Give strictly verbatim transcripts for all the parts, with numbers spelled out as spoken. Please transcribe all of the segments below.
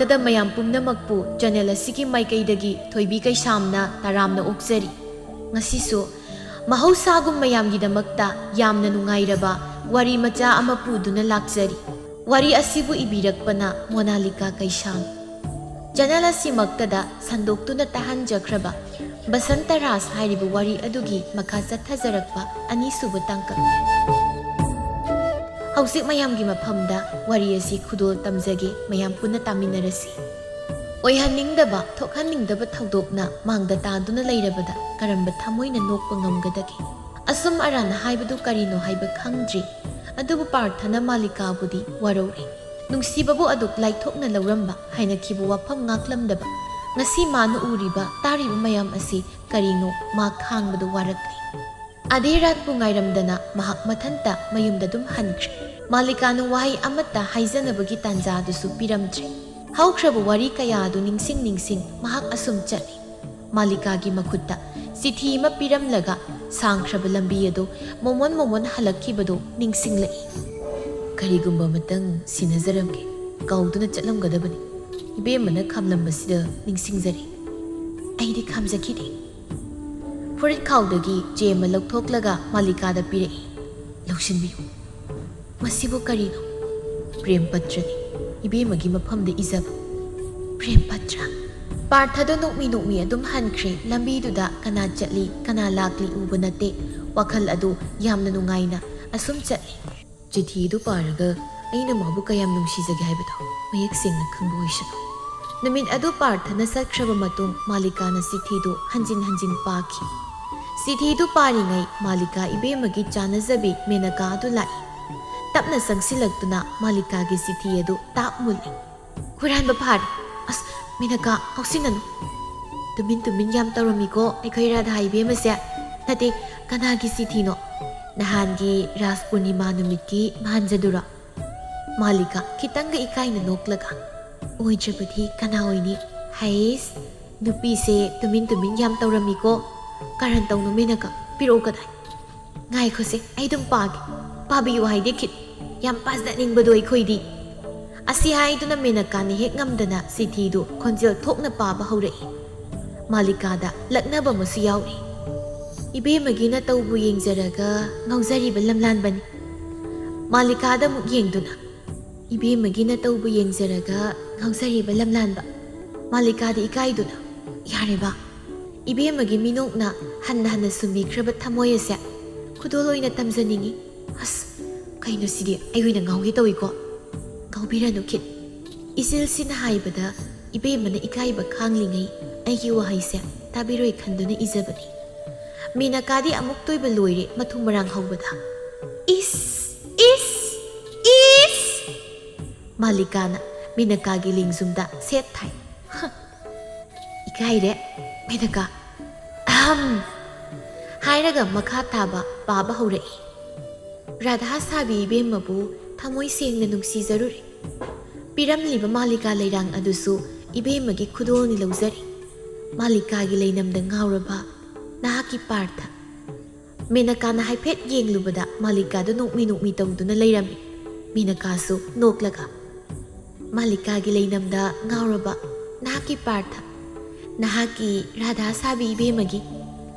ꯗ ꯃꯌꯥꯝ ꯄꯨꯝꯅꯃꯛꯄꯨ ꯆꯦꯅꯦꯜ ꯑꯁꯤꯒꯤ ꯃꯥꯏꯀꯩꯗꯒꯤ ꯊꯣꯏꯕꯤ ꯀꯩꯁꯥꯝꯅ ꯇꯔꯥꯝꯅ ꯑꯣꯛꯆꯔꯤ꯫ ꯉꯁꯤꯁꯨ ꯃꯍꯧꯁꯥꯒꯨꯝ ꯃꯌꯥꯝꯒꯤꯗꯃꯛꯇ ꯌꯥꯝꯅ ꯅꯨꯡꯉꯥꯏꯔꯕ ꯋꯥꯔꯤ ꯃꯆꯥ ꯑꯃ ꯄꯨꯗꯨꯅ ꯂꯥꯛꯆꯔꯤ꯫ ꯋꯥꯔꯤ ꯑꯁꯤꯕꯨ ꯏꯕꯤꯔꯛꯄꯅ ꯃꯣꯅꯥꯂꯤꯀꯥ ꯀꯩꯁꯥꯝ꯫ ꯆꯦꯅꯦꯜ ꯑꯁꯤꯃꯛꯇꯗ ꯁꯟꯗꯣꯛꯇꯨꯅ ꯇꯥꯍꯟꯖꯈ꯭ꯔꯕ ꯕꯁꯟꯇ ꯔꯥꯖ ꯍꯥꯏꯔꯤꯕ ꯋꯥꯔꯤ ꯑꯗꯨꯒꯤ ꯃꯈꯥ ꯆꯠꯊꯖꯔꯛꯄ ꯑꯅꯤꯁꯨꯕ ꯇꯥꯡꯀꯛ꯫ ꯍꯧꯖꯤꯛ ꯃꯌꯥꯝꯒꯤ ꯃꯐꯝꯗ ꯋꯥꯔꯤ ꯑꯁꯤ ꯈꯨꯗꯣꯜ ꯇꯝꯖꯒꯦ, ꯃꯌꯥꯝ ꯄꯨꯟꯅ ꯇꯥꯃꯤꯟꯅꯔꯁꯤ꯫ ꯑꯣꯏꯍꯟꯅꯤꯡꯗꯕ, ꯊꯣꯛꯍꯟꯅꯤꯡꯗꯕ ꯊꯧꯗꯣꯛꯅ ꯃꯥꯡꯗ ꯇꯥꯗꯨꯅ ꯂꯩꯔꯕꯗ ꯀꯔꯝꯕ ꯊꯃꯣꯏꯅ ꯅꯣꯛꯄ ꯉꯝꯒꯗꯒꯦ? ꯑꯁꯨꯝ ꯑꯔꯥꯟ ꯍꯥꯏꯕꯗꯨ ꯀꯔꯤꯅꯣ ꯍꯥꯏꯕ ꯈꯪꯗ꯭ꯔꯤ꯫ ꯑꯗꯨꯕꯨ ꯄꯥꯔꯊꯅ ꯃꯥꯂꯤꯀꯥꯕꯨꯗꯤ ꯋꯥꯔꯧꯔꯦ꯫ ꯅꯨꯡꯁꯤꯕꯕꯨ ꯑꯗꯨꯛ ꯂꯥꯏꯊꯣꯛꯅ ꯂꯧꯔꯝꯕ ꯍꯥꯏꯅꯈꯤꯕ ꯋꯥꯐꯝ ꯉꯥꯛꯂꯝꯗꯕ, ꯉꯁꯤ ꯃꯥꯅ ꯎꯔꯤꯕ, ꯇꯥꯔꯤꯕ ꯃꯌꯥꯝ ꯑꯁꯤ ꯀꯔꯤꯅꯣ ꯃꯥ ꯈꯥꯡꯕꯗ ꯋꯥꯔꯛꯂꯦ꯫ ꯑꯗꯦ ꯔꯥꯠꯄꯨ ꯉꯥꯏꯔꯝꯗꯅ ꯃꯍꯥꯛ ꯃꯊꯟꯇ ꯃꯌꯨꯝꯗ ꯑꯗꯨꯝ ꯍꯟꯈ꯭ꯔꯦ꯫ ꯃꯥꯂꯤꯀꯥꯅ ꯋꯥꯍꯩ ꯑꯃꯠꯇ ꯍꯥꯏꯖꯅꯕꯒꯤ ꯇꯥꯟꯖꯥꯗꯨꯁꯨ ꯄꯤꯔꯝꯗ꯭ꯔꯦ꯫ ꯍꯧꯈ꯭ꯔꯕ ꯋꯥꯔꯤ ꯀꯌꯥ ꯑꯗꯨ ꯅꯤꯡꯁꯤꯡ ꯅꯤꯡꯁꯤꯡ ꯃꯍꯥꯛ ꯑꯁꯨꯝ ꯆꯠꯂꯤ꯫ ꯃꯥꯂꯤꯀꯥꯒꯤ ꯃꯈꯨꯠꯇ ꯆꯤꯊꯤ ꯑꯃ ꯄꯤꯔꯝꯂꯒ ꯁꯥꯡꯈ꯭ꯔꯕ ꯂꯝꯕꯤ ꯑꯗꯨ ꯃꯣꯃꯣꯟ ꯃꯣꯃꯣꯟ ꯍꯜꯂꯛꯈꯤꯕꯗꯨ ꯅꯤꯡꯁꯤꯡꯂꯛꯏ꯫ ꯀꯔꯤꯒꯨꯝꯕ ꯑꯃꯇꯪ ꯁꯤꯟꯅꯖꯔꯝꯒꯦ, ꯀꯥꯎꯗꯨꯅ ꯆꯠꯂꯝꯒꯗꯕꯅꯤ꯫ ꯏꯕꯦꯝꯃꯅ ꯈꯥꯝꯂꯝꯕꯁꯤꯗ ꯅꯤꯡꯁꯤꯡꯖꯔꯦ꯫ ꯑꯩꯗꯤ ꯈꯥꯝꯖꯈꯤꯗꯦ꯫ ꯐꯨꯔꯤꯠ ꯈꯥꯎꯗꯒꯤ ꯆꯦ ꯑꯃ ꯂꯧꯊꯣꯛꯂꯒ ꯃꯥꯂꯤꯀꯥꯗ ꯄꯤꯔꯛꯏ꯫ ꯂꯧꯁꯤꯟꯕꯤꯌꯨ꯫ ꯃꯁꯤꯕꯨ ꯀꯔꯤꯅꯣ? ꯄ꯭ꯔꯦꯝ ꯄꯇ꯭ꯔꯅꯤ꯫ ꯏꯕꯦꯝꯃꯒꯤ ꯃꯐꯝꯗ ꯏꯖꯕ꯫ ꯄ꯭ꯔꯦꯝ ꯄꯇ꯭ꯔ꯫ ꯄꯥꯔꯊꯗꯣ ꯅꯣꯛꯃꯤ ꯅꯣꯛꯃꯤ ꯑꯗꯨꯝ ꯍꯟꯈ꯭ꯔꯦ꯫ ꯂꯝꯕꯤꯗꯨꯗ ꯀꯅꯥ ꯆꯠꯂꯤ, ꯀꯅꯥ ꯂꯥꯛꯂꯤ ꯎꯕ ꯅꯠꯇꯦ꯫ ꯋꯥꯈꯜ ꯑꯗꯨ ꯌꯥꯝꯅ ꯅꯨꯡꯉꯥꯏꯅ ꯑꯁꯨꯝ ꯆꯠꯂꯤ꯫ ꯆꯤꯊꯤꯗꯨ ꯄꯥꯔꯒ ꯑꯩꯅ ꯃꯥꯕꯨ ꯀꯌꯥꯝ ꯅꯨꯡꯁꯤꯖꯒꯦ ꯍꯥꯏꯕꯗꯣ ꯃꯌꯦꯛ ꯁꯦꯡꯅ ꯈꯪꯕ ꯑꯣꯏꯁꯅꯨ꯫ ꯅꯨꯃꯤꯠ ꯑꯗꯨ ꯄꯥꯔꯊꯅ ꯆꯠꯈ꯭ꯔꯕ ꯃꯇꯨꯡ ꯃꯥꯂꯤꯀꯥꯅ ꯆꯤꯊꯤꯗꯨ ꯍꯟꯖꯤꯟ ꯍꯟꯖꯤꯟ ꯄꯥꯈꯤ꯫ ꯆꯤꯊꯤꯗꯨ ꯄꯥꯔꯤꯉꯩ ꯃꯥꯂꯤꯀꯥ ꯏꯕꯦꯝꯃꯒꯤ ꯆꯥꯅꯖꯕꯤ ꯃꯦꯅꯀꯥ ꯑꯗꯨ ꯂꯥꯛꯏ꯫ ꯇꯞꯅ ꯆꯪꯁꯤꯜꯂꯛꯇꯨꯅ ꯃꯥꯂꯤꯀꯥꯒꯤ ꯆꯤꯊꯤ ꯑꯗꯨ ꯇꯥꯞ ꯃꯨꯜꯂꯤ꯫ ꯍꯨꯔꯥꯟꯕ ꯐꯥꯔꯦ꯫ ꯑꯁ, ꯃꯦꯅꯀꯥ, ꯉꯥꯎꯁꯤꯟꯅꯅꯨ꯫ ꯇꯨꯃꯤꯟ ꯇꯨꯃꯤꯟ ꯌꯥꯝ ꯇꯧꯔꯝꯃꯤꯀꯣ ꯑꯩꯈꯣꯏ ꯔꯥꯙꯥ ꯏꯕꯦꯝꯃꯁꯦ꯫ ꯅꯠꯇꯦ, ꯀꯅꯥꯒꯤ ꯆꯤꯊꯤꯅꯣ? ꯅꯍꯥꯟꯒꯤ ꯔꯥꯁ ꯄꯨꯔꯅꯤꯃꯥ ꯅꯨꯃꯤꯠꯀꯤ ꯃꯍꯥꯟꯖꯗꯨꯔꯣ? ꯃꯥꯂꯤꯀꯥ ꯈꯤꯇꯪꯒ ꯏꯀꯥꯏꯅ ꯅꯣꯛꯂꯒ, ꯑꯣꯏꯗ꯭ꯔꯕꯗꯤ ꯀꯅꯥ ꯑꯣꯏꯅꯤ? ꯍꯩꯁ, ꯅꯨꯄꯤꯁꯦ ꯇꯨꯃꯤꯟ ꯇꯨꯃꯤꯟ ꯌꯥꯝ ꯇꯧꯔꯝꯃꯤꯀꯣ꯫ ꯀꯔꯟ ꯇꯧꯅꯨ ꯃꯦꯅꯀꯥ, ꯄꯤꯔꯛꯑꯣ ꯀꯗꯥꯏ? ꯉꯥꯏꯈꯣꯁꯦ, ꯑꯩ ꯑꯗꯨꯝ ꯄꯥꯒꯦ꯫ ꯄꯥꯕꯤꯌꯨ ꯍꯥꯏꯗꯦ ꯈꯤꯠ꯫ ꯌꯥꯝ ꯄꯥꯖꯅꯤꯡꯕꯗꯣ ꯑꯩꯈꯣꯏꯗꯤ꯫ ꯑꯁꯤ ꯍꯥꯏꯗꯨꯅ ꯃꯦꯅꯀꯥꯅ ꯍꯦꯛ ꯉꯝꯗꯅ ꯆꯤꯊꯤꯗꯨ ꯈꯣꯟꯖꯦꯜ ꯊꯣꯛꯅ ꯄꯥꯕ ꯍꯧꯔꯛꯏ꯫ ꯃꯥꯂꯤꯀꯥꯗ ꯂꯛꯅꯕ ꯑꯃꯁꯨ ꯌꯥꯎꯔꯤ꯫ "ꯏꯕꯦꯝꯃꯒꯤ ꯅꯇꯧꯕꯨ ꯌꯦꯡꯖꯔꯒ ꯉꯥꯎꯖꯔꯤꯕ ꯂꯝꯂꯥꯟꯕꯅꯤ"꯫ ꯃꯥꯂꯤꯀꯥꯗ ꯑꯃꯨꯛ ꯌꯦꯡꯗꯨꯅ, "ꯏꯕꯦꯝꯃꯒꯤ ꯅꯇꯧꯕꯨ ꯌꯦꯡꯖꯔꯒ ꯉꯥꯎꯖꯔꯤꯕ ꯂꯝꯂꯥꯟꯕ"꯫ ꯃꯥꯂꯤꯀꯥꯗꯤ ꯏꯀꯥꯏꯗꯨꯅ, "ꯌꯥꯔꯦꯕ, ꯏꯕꯦꯝꯃꯒꯤ ꯃꯤꯅꯣꯛꯅ ꯍꯟꯅ ꯍꯟꯅ ꯁꯨꯝꯕꯤꯈ꯭ꯔꯕ ꯊꯃꯣꯏ ꯑꯁꯦ ꯈꯨꯗꯣꯜ ꯑꯣꯏꯅ ꯇꯝꯖꯅꯤꯡꯏ꯫ ꯑꯁ, ꯀꯩꯅꯣ ꯁꯤꯗꯤ? ꯑꯩ ꯑꯣꯏꯅ ꯉꯥꯎꯒꯦ ꯇꯧꯏꯀꯣ"꯫ "ꯉꯥꯎꯕꯤꯔꯅꯨ ꯈꯤꯠ꯫ ꯏꯆꯦꯜꯁꯤꯅ ꯍꯥꯏꯕꯗ ꯏꯕꯦꯝꯃꯅ ꯏꯀꯥꯏꯕ ꯈꯥꯡꯂꯤꯉꯩ ꯑꯩꯒꯤ ꯋꯥꯍꯩꯁꯦ ꯇꯥꯕꯤꯔꯣꯏ ꯈꯟꯗꯨꯅ ꯏꯖꯕꯅꯤ"꯫ ꯃꯦꯅꯀꯥꯗꯤ ꯑꯃꯨꯛꯇꯣꯏꯕ ꯂꯣꯏꯔꯦ ꯃꯊꯨꯝ ꯃꯔꯥꯡ ꯍꯧꯕꯗ꯫ "ꯏꯁ, ꯏꯁ, ꯏꯁ!" ꯃꯥꯂꯤꯀꯥꯅ ꯃꯦꯅꯀꯥꯒꯤ ꯂꯦꯡꯖꯨꯝꯗ ꯁꯦꯠ ꯊꯥꯏ꯫ "ꯍ, ꯏꯀꯥꯏꯔꯦ, ꯃꯦꯅꯀꯥ꯫ ꯑꯍꯝ!" ꯍꯥꯏꯔꯒ ꯃꯈꯥ ꯇꯥꯕ ꯄꯥꯕ ꯍꯧꯔꯛꯏ꯫ "ꯔꯥꯙꯥ ꯁꯥꯕꯤ ꯏꯕꯦꯝꯃꯕꯨ ꯊꯃꯣꯏ ꯁꯦꯡꯅ ꯅꯨꯡꯁꯤꯖꯔꯨꯔꯦ꯫ ꯄꯤꯔꯝꯂꯤꯕ ꯃꯥꯂꯤꯀꯥ ꯂꯩꯔꯥꯡ ꯑꯗꯨꯁꯨ ꯏꯕꯦꯝꯃꯒꯤ ꯈꯨꯗꯣꯜꯅꯤ ꯂꯧꯖꯔꯦ꯫ ꯃꯥꯂꯤꯀꯥꯒꯤ ꯂꯩꯅꯝꯗ ꯉꯥꯎꯔꯕ ꯅꯍꯥꯛꯀꯤ ꯄꯥꯔꯊ"꯫ ꯃꯦꯅꯀꯥꯅ ꯍꯥꯏꯐꯦꯠ ꯌꯦꯡꯂꯨꯕꯗ ꯃꯥꯂꯤꯀꯥꯗꯨ ꯅꯣꯛꯃꯤ ꯅꯣꯛꯃꯤ ꯇꯧꯗꯨꯅ ꯂꯩꯔꯝꯃꯤ꯫ ꯃꯦꯅꯀꯥꯁꯨ ꯅꯣꯛꯂꯒ, "ꯃꯥꯂꯤꯀꯥꯒꯤ ꯂꯩꯅꯝꯗ ꯉꯥꯎꯔꯕ ꯅꯍꯥꯛꯀꯤ ꯄꯥꯔꯊ, ꯅꯍꯥꯛꯀꯤ ꯔꯥꯙꯥ ꯁꯥꯕꯤ ꯏꯕꯦꯝꯃꯒꯤ"꯫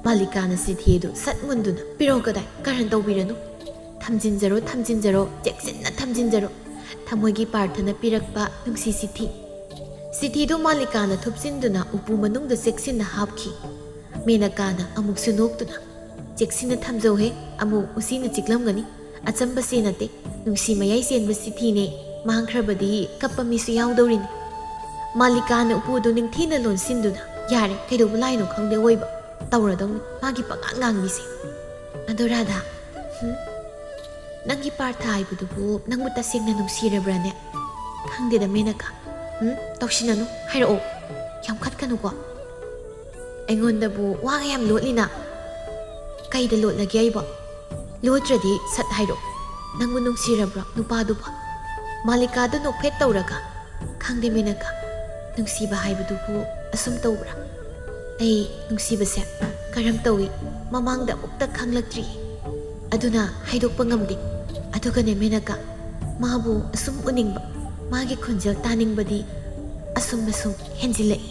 ꯃꯥꯂꯤꯀꯥꯅ ꯆꯤꯊꯤ ꯑꯗꯨ ꯁꯠ ꯃꯨꯟꯗꯨꯅ, "ꯄꯤꯔꯛꯑꯣ ꯀꯗꯥꯏ? ꯀꯔꯟ ꯇꯧꯕꯤꯔꯅꯨ꯫ ꯊꯝꯖꯤꯟꯖꯔꯣ, ꯊꯝꯖꯤꯟꯖꯔꯣ, ꯆꯦꯛꯁꯤꯟꯅ ꯊꯝꯖꯤꯟꯖꯔꯣ꯫ ꯊꯃꯣꯏꯒꯤ ꯄꯥꯔꯊꯅ ꯄꯤꯔꯛꯄ ꯅꯨꯡꯁꯤ ꯆꯤꯊꯤ"꯫ ꯆꯤꯊꯤꯗꯨ ꯃꯥꯂꯤꯀꯥꯅ ꯊꯨꯞꯆꯤꯟꯗꯨꯅ ꯎꯄꯨ ꯃꯅꯨꯡꯗ ꯆꯦꯛꯁꯤꯟꯅ ꯍꯥꯞꯈꯤ꯫ ꯃꯦꯅꯀꯥꯅ ꯑꯃꯨꯛꯁꯨ ꯅꯣꯛꯇꯨꯅ, "ꯆꯦꯛꯁꯤꯟꯅ ꯊꯝꯖꯧꯍꯦ, ꯑꯃꯨꯛ ꯎꯆꯤꯅ ꯆꯤꯛꯂꯝꯒꯅꯤ꯫ ꯑꯆꯝꯕ ꯆꯦ ꯅꯠꯇꯦ, ꯅꯨꯡꯁꯤ ꯃꯌꯥꯏ ꯆꯦꯟꯕ ꯆꯤꯊꯤꯅꯦ꯫ ꯃꯥꯡꯈ꯭ꯔꯕꯗꯤ ꯀꯞꯄ ꯃꯤꯁꯨ ꯌꯥꯎꯗꯧꯔꯤꯅꯤ"꯫ ꯃꯥꯂꯤꯀꯥꯅ ꯎꯄꯨꯗꯨ ꯅꯤꯡꯊꯤꯅ ꯂꯣꯟꯁꯤꯟꯗꯨꯅ, "ꯌꯥꯔꯦ, ꯀꯩꯗꯧꯕ ꯂꯥꯏꯅꯣ ꯈꯪꯗꯦ ꯑꯣꯏꯕ꯫ ꯇꯧꯔꯗꯧꯅꯤ ꯃꯥꯒꯤ ꯄꯉꯥꯡ ꯉꯥꯡꯕꯤꯁꯦ꯫ ꯑꯗꯣ ꯔꯥꯙꯥ, ꯍꯨꯝ? ꯅꯪꯒꯤ ꯄꯥꯔꯊ ꯍꯥꯏꯕꯗꯨꯕꯨ ꯅꯪꯕꯨ ꯇꯁꯦꯡꯅ ꯅꯨꯡꯁꯤꯔꯕ꯭ꯔꯥꯅꯦ? ꯈꯪꯗꯦꯗ ꯃꯦꯅꯀꯥ꯫ ꯍꯨꯝ? ꯇꯧꯁꯤꯟꯅꯅꯨ, ꯍꯥꯏꯔꯛꯑꯣ꯫ ꯌꯥꯝꯈꯠꯀꯅꯨꯀꯣ꯫ ꯑꯩꯉꯣꯟꯗꯕꯨ ꯋꯥꯒ ꯌꯥꯝ ꯂꯣꯠꯂꯤꯅ꯫ ꯀꯩꯗ ꯂꯣꯠꯂꯒꯦ ꯑꯩꯕꯣ? ꯂꯣꯠꯇ꯭ꯔꯗꯤ ꯁꯠ ꯍꯥꯏꯔꯛꯑꯣ꯫ ꯅꯪꯕꯨ ꯅꯨꯡꯁꯤꯔꯕ꯭ꯔꯣ ꯅꯨꯄꯥꯗꯨꯕꯣ?" ꯃꯥꯂꯤꯀꯥꯗꯨ ꯅꯣꯛꯐꯦꯠ ꯇꯧꯔꯒ, "ꯈꯪꯗꯦ ꯃꯦꯅꯀꯥ, ꯅꯨꯡꯁꯤꯕ ꯍꯥꯏꯕꯗꯨꯕꯨ ꯑꯁꯨꯝ ꯇꯧꯕ꯭ꯔꯥ? ꯑꯩ ꯅꯨꯡꯁꯤꯕꯁꯦ ꯀꯔꯝ ꯇꯧꯏ ꯃꯃꯥꯡꯗ ꯑꯃꯨꯛꯇ ꯈꯪꯂꯛꯇ꯭ꯔꯤ꯫ ꯑꯗꯨꯅ ꯍꯥꯏꯗꯣꯛꯄ ꯉꯝꯗꯦ꯫ ꯑꯗꯨꯒꯅꯦ ꯃꯦꯅꯀꯥ, ꯃꯥꯕꯨ ꯑꯁꯨꯝ ꯎꯅꯤꯡꯕ, ꯃꯥꯒꯤ ꯈꯣꯟꯖꯦꯜ ꯇꯥꯅꯤꯡꯕꯗꯤ ꯑꯁꯨꯝ ꯑꯁꯨꯝ ꯍꯦꯟꯖꯤꯜꯂꯛꯏ꯫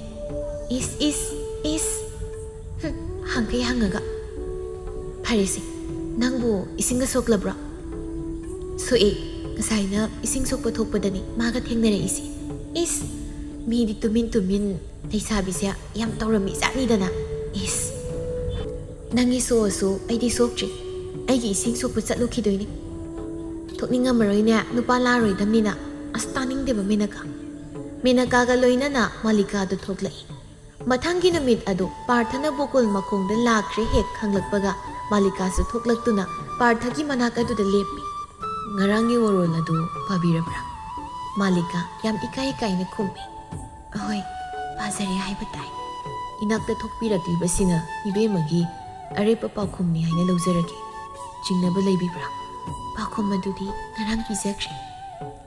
"ꯏꯁ, ꯏꯁ, ꯏꯁ꯫ ꯍꯨꯝ, ꯍꯪꯈꯩ ꯍꯪꯉꯒ꯫ ꯐꯔꯦꯁꯦ, ꯅꯪꯕꯨ ꯏꯁꯤꯡꯒ ꯁꯣꯛꯂꯕ꯭ꯔꯣ?" "ꯁꯣꯛꯑꯦ꯫ ꯉꯁꯥꯏꯅ ꯏꯁꯤꯡ ꯁꯣꯛꯄ ꯊꯣꯛꯄꯗꯅꯤ ꯃꯥꯒ ꯊꯦꯡꯅꯔꯛꯏꯁꯦ꯫ ꯏꯁ, ꯃꯤꯗꯤ ꯇꯨꯃꯤꯟ ꯇꯨꯃꯤꯟ ꯂꯩꯁꯥꯕꯤꯁꯦ ꯌꯥꯝ ꯇꯧꯔꯝꯃꯤ ꯖꯥꯠꯅꯤꯗꯅ꯫ ꯏꯁ꯫ ꯅꯪꯒꯤ ꯁꯣꯛꯑꯁꯨ ꯑꯩꯗꯤ ꯁꯣꯛꯇ꯭ꯔꯤ꯫ ꯑꯩꯒꯤ ꯏꯁꯤꯡ ꯁꯣꯛꯄ ꯆꯠꯂꯨꯈꯤꯗꯣꯏꯅꯤ꯫ ꯊꯣꯛꯅꯤꯡꯉꯝꯃꯔꯣꯏꯅꯦ, ꯅꯨꯄꯥ ꯂꯥꯛꯑꯔꯣꯏꯗꯝꯅꯤꯅ꯫ ꯑꯁ, ꯇꯥꯅꯤꯡꯗꯦꯕ ꯃꯦꯅꯀꯥ꯫" ꯃꯦꯅꯀꯥꯒ ꯂꯣꯏꯅꯅ ꯃꯥꯂꯤꯀꯥꯗꯨ ꯊꯣꯛꯂꯛꯏ꯫ ꯃꯊꯪꯒꯤ ꯅꯨꯃꯤꯠ ꯑꯗꯨ ꯄꯥꯔꯊꯅ ꯒꯣꯀꯨꯜ ꯃꯈꯣꯡꯗ ꯂꯥꯛꯈ꯭ꯔꯦ ꯍꯦꯛ ꯈꯪꯂꯛꯄꯒ ꯃꯥꯂꯤꯀꯥꯁꯨ ꯊꯣꯛꯂꯛꯇꯨꯅ ꯄꯥꯔꯊꯒꯤ ꯃꯅꯥꯛ ꯑꯗꯨꯗ ꯂꯦꯞꯄꯤ꯫ "ꯉꯔꯥꯡꯒꯤ ꯋꯥꯔꯣꯜ ꯑꯗꯨ ꯄꯥꯕꯤꯔꯕ꯭ꯔꯥ?" ꯃꯥꯂꯤꯀꯥ ꯌꯥꯝ ꯏꯀꯥꯏ ꯏꯀꯥꯏꯅ ꯈꯨꯝꯃꯤ꯫ "ꯑꯍꯣꯏ, ꯄꯥꯖꯔꯦ ꯍꯥꯏꯕ ꯇꯥꯏ꯫" "ꯏꯅꯥꯛꯇ ꯊꯣꯛꯄꯤꯔꯛꯂꯤꯕꯁꯤꯅ ꯏꯕꯦꯝꯃꯒꯤ ꯑꯔꯦꯞꯄ ꯄꯥꯎꯈꯨꯝꯅꯤ ꯍꯥꯏꯅ ꯂꯧꯖꯔꯒꯦ꯫ ꯆꯤꯡꯅꯕ ꯂꯩꯕꯤꯕ꯭ꯔꯥ?" "ꯄꯥꯎꯈꯨꯝ ꯑꯗꯨꯗꯤ ꯉꯔꯥꯡ ꯄꯤꯖꯈ꯭ꯔꯦ꯫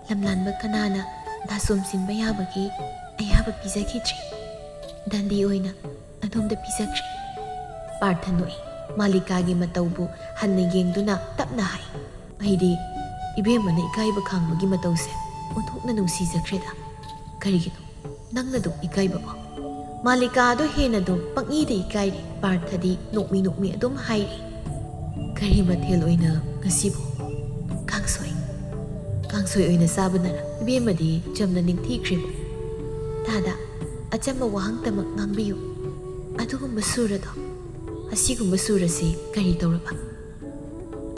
ꯂꯝꯂꯥꯟꯕ ꯀꯅꯥꯅ ꯗꯥꯁꯣꯝ ꯁꯤꯟꯕ ꯌꯥꯕꯒꯦ? ꯑꯌꯥꯕ ꯄꯤꯖꯈꯤꯗ꯭ꯔꯦ꯫ ꯗꯟꯗꯤ ꯑꯣꯏꯅ ꯑꯗꯣꯝꯗ ꯄꯤꯖꯈ꯭ꯔꯦ꯫" ꯄꯥꯔꯊ ꯅꯣꯛꯏ꯫ ꯃꯥꯂꯤꯀꯥꯒꯤ ꯃꯇꯧꯕꯨ ꯍꯟꯅ ꯌꯦꯡꯗꯨꯅ ꯇꯞꯅ ꯍꯥꯏ, "ꯑꯩꯗꯤ ꯏꯕꯦꯝꯃꯅ ꯏꯀꯥꯏꯕ ꯈꯥꯡꯕꯒꯤ ꯃꯇꯧꯁꯦ ꯑꯣꯟꯊꯣꯛꯅ ꯅꯨꯡꯁꯤꯖꯈ꯭ꯔꯦꯗ꯫ ꯀꯔꯤꯒꯤꯅꯣ ꯅꯪꯅ ꯑꯗꯨꯛ ꯏꯀꯥꯏꯕꯕꯣ?" ꯃꯥꯂꯤꯀꯥ ꯑꯗꯨ ꯍꯦꯟꯅ ꯑꯗꯨꯝ ꯄꯪꯏꯗ ꯏꯀꯥꯏꯔꯤ꯫ ꯄꯥꯔꯊꯗꯤ ꯅꯣꯛꯃꯤ ꯅꯣꯛꯃꯤ ꯑꯗꯨꯝ ꯍꯥꯏꯔꯤ, "ꯀꯔꯤ ꯃꯊꯦꯜ ꯑꯣꯏꯅ ꯉꯁꯤꯕꯨ?" "ꯀꯥꯡꯁꯣꯏ꯫ ꯀꯥꯡꯁꯣꯏ ꯑꯣꯏꯅ ꯆꯥꯕꯅꯔ?" ꯏꯕꯦꯝꯃꯗꯤ ꯆꯝꯅ ꯅꯤꯡꯊꯤꯈ꯭ꯔꯤꯕ꯫ "ꯇꯥꯗ, ꯑꯆꯝꯕ ꯋꯥꯍꯪꯇꯃꯛ ꯉꯥꯡꯕꯤꯌꯨ꯫ ꯑꯗꯨꯒꯨꯝꯕ ꯁꯨꯔꯗꯣ, ꯑꯁꯤꯒꯨꯝꯕ ꯁꯨꯔꯁꯤ ꯀꯔꯤ ꯇꯧꯔꯕ?"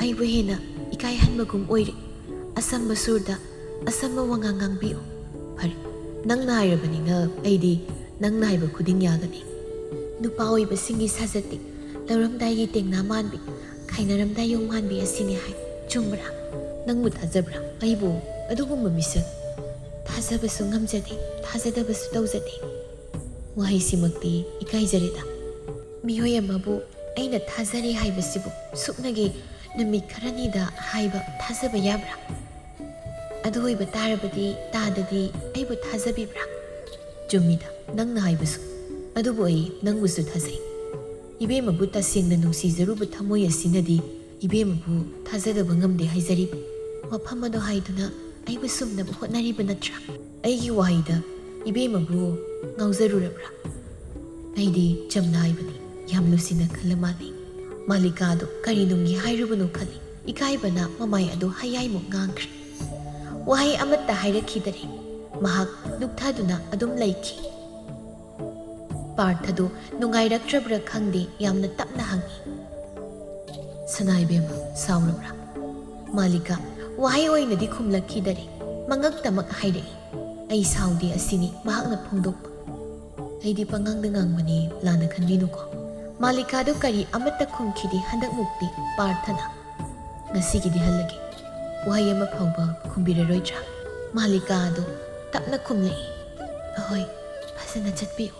"ꯑꯩꯕꯨ ꯍꯦꯟꯅ ꯏꯀꯥꯏꯍꯟꯕꯒꯨꯝ ꯑꯣꯏꯔꯦ꯫ ꯑꯁꯝꯕ ꯁꯨꯔꯗ ꯑꯁꯝꯕ ꯋꯥꯉꯥꯡ ꯉꯥꯡꯕꯤꯌꯨ꯫" "ꯐꯔꯦ, ꯅꯪꯅ ꯍꯥꯏꯔꯕꯅꯤꯅ ꯑꯩꯗꯤ ꯅꯪꯅ ꯍꯥꯏꯕ ꯈꯨꯗꯤꯡ ꯌꯥꯒꯅꯤ꯫ ꯅꯨꯄꯥ ꯑꯣꯏꯕꯁꯤꯡꯒꯤ ꯁꯥꯖꯠꯇꯤ ꯂꯧꯔꯝꯗꯥꯏꯒꯤ ꯇꯦꯡꯅꯥ ꯃꯥꯟꯕꯤ, ꯈꯥꯏꯅꯔꯝꯗꯥꯏ ꯌꯣꯡ ꯃꯥꯟꯕꯤ ꯑꯁꯤꯅꯤ ꯍꯥꯏ꯫ ꯆꯨꯝꯕ꯭ꯔꯥ? ꯅꯪꯕꯨ ꯊꯥꯖꯕ꯭ꯔꯥ? ꯑꯩꯕꯨ ꯑꯗꯨꯒꯨꯝꯕ ꯃꯤꯁꯛ ꯊꯥꯖꯕꯁꯨ ꯉꯝꯖꯗꯦ, ꯊꯥꯖꯗꯕꯁꯨ ꯇꯧꯖꯗꯦ꯫" ꯋꯥꯍꯩꯁꯤꯃꯛꯇꯤ ꯏꯀꯥꯏꯖꯔꯦꯗ꯫ ꯃꯤꯑꯣꯏ ꯑꯃꯕꯨ ꯑꯩꯅ ꯊꯥꯖꯔꯦ ꯍꯥꯏꯕꯁꯤꯕꯨ ꯁꯨꯞꯅꯒꯤ ꯅꯨꯃꯤꯠ ꯈꯔꯅꯤꯗ ꯍꯥꯏꯕ ꯊꯥꯖꯕ ꯌꯥꯕ꯭ꯔꯥ? ꯑꯗꯨ ꯑꯣꯏꯕ ꯇꯥꯔꯕꯗꯤ ꯇꯥꯗꯗꯤ ꯑꯩꯕꯨ ꯊꯥꯖꯕꯤꯕ꯭ꯔꯥ? ꯆꯨꯝꯃꯤꯗ, ꯅꯪꯅ ꯍꯥꯏꯕꯁꯨ꯫ ꯑꯗꯨꯕꯨ ꯑꯩ ꯅꯪꯕꯨꯁꯨ ꯊꯥꯖꯩ꯫ ꯏꯕꯦꯝꯃꯕꯨ ꯇꯁꯦꯡꯅ ꯅꯨꯡꯁꯤꯖꯔꯨꯕ ꯊꯃꯣꯏ ꯑꯁꯤꯅꯗꯤ ꯏꯕꯦꯝꯃꯕꯨ ꯊꯥꯖꯗꯕ ꯉꯝꯗꯦ ꯍꯥꯏꯖꯔꯤꯕ꯫ ꯋꯥꯐꯝ ꯑꯗꯨ ꯍꯥꯏꯗꯨꯅ ꯑꯩꯕꯨ ꯁꯨꯝꯅꯕ ꯍꯣꯠꯅꯔꯤꯕ ꯅꯠꯇ꯭ꯔꯥ? ꯑꯩꯒꯤ ꯋꯥꯍꯩꯗ ꯏꯕꯦꯝꯃꯕꯨ ꯉꯥꯎꯖꯔꯨꯔꯕ꯭ꯔꯥ? ꯑꯩꯗꯤ ꯆꯝꯅ ꯍꯥꯏꯕꯅꯤ, ꯌꯥꯝ ꯂꯨꯁꯤꯟꯅ ꯈꯜꯂ ꯃꯥꯜꯂꯦ꯫ ꯃꯥꯂꯤꯀꯥꯗꯨ ꯀꯔꯤ ꯅꯨꯡꯒꯤ ꯍꯥꯏꯔꯨꯕꯅꯣ ꯈꯜꯂꯤ꯫ ꯏꯀꯥꯏꯕꯅ ꯃꯃꯥꯏ ꯑꯗꯨ ꯍꯌꯥꯏꯃꯨꯛ ꯉꯥꯡꯈ꯭ꯔꯦ꯫ ꯋꯥꯍꯩ ꯑꯃꯠꯇ ꯍꯥꯏꯔꯛꯈꯤꯗꯔꯦ꯫ ꯃꯍꯥꯛ ꯂꯨꯞꯊꯗꯨꯅ ꯑꯗꯨꯝ ꯂꯩꯈꯤ꯫ ꯄꯥꯔꯊꯗꯨ ꯅꯨꯡꯉꯥꯏꯔꯛꯇ꯭ꯔꯕ꯭ꯔꯥ ꯈꯪꯗꯦ, ꯌꯥꯝꯅ ꯇꯞꯅ ꯍꯪꯉꯤ꯫ "ꯁꯅꯥ ꯏꯕꯦꯝꯃ, ꯁꯥꯎꯔꯕ꯭ꯔꯥ?" ꯃꯥꯂꯤꯀꯥ ꯋꯥꯍꯩ ꯑꯣꯏꯅꯗꯤ ꯈꯨꯝꯂꯛꯈꯤꯗꯔꯦ꯫ ꯃꯉꯛꯇꯃꯛ ꯍꯥꯏꯔꯛꯏ꯫ "ꯑꯩ ꯁꯥꯎꯗꯦ" ꯑꯁꯤꯅꯤ ꯃꯍꯥꯛꯅ ꯐꯣꯡꯗꯣꯛꯄ꯫ "ꯑꯩꯗꯤ ꯄꯉꯥꯡꯗ ꯉꯥꯡꯕꯅꯤ, ꯂꯥꯟꯅ ꯈꯟꯕꯤꯅꯨꯀꯣ꯫" ꯃꯥꯂꯤꯀꯥꯗꯨ ꯀꯔꯤ ꯑꯃꯠꯇ ꯈꯨꯝꯈꯤꯗꯦ ꯍꯟꯗꯛꯃꯨꯛꯇꯤ ꯄꯥꯔꯊꯅ꯫ "ꯉꯁꯤꯒꯤꯗꯤ ꯍꯜꯂꯒꯦ꯫ ꯋꯥꯍꯩ ꯑꯃ ꯐꯥꯎꯕ ꯈꯨꯝꯕꯤꯔꯔꯣꯏꯗ꯭ꯔꯥ?" ꯃꯥꯂꯤꯀꯥ ꯑꯗꯨ ꯇꯞꯅ ꯈꯨꯝꯂꯛꯏ꯫ "ꯑꯍꯣꯏ, ꯐꯖꯅ ꯆꯠꯄꯤꯌꯨ꯫"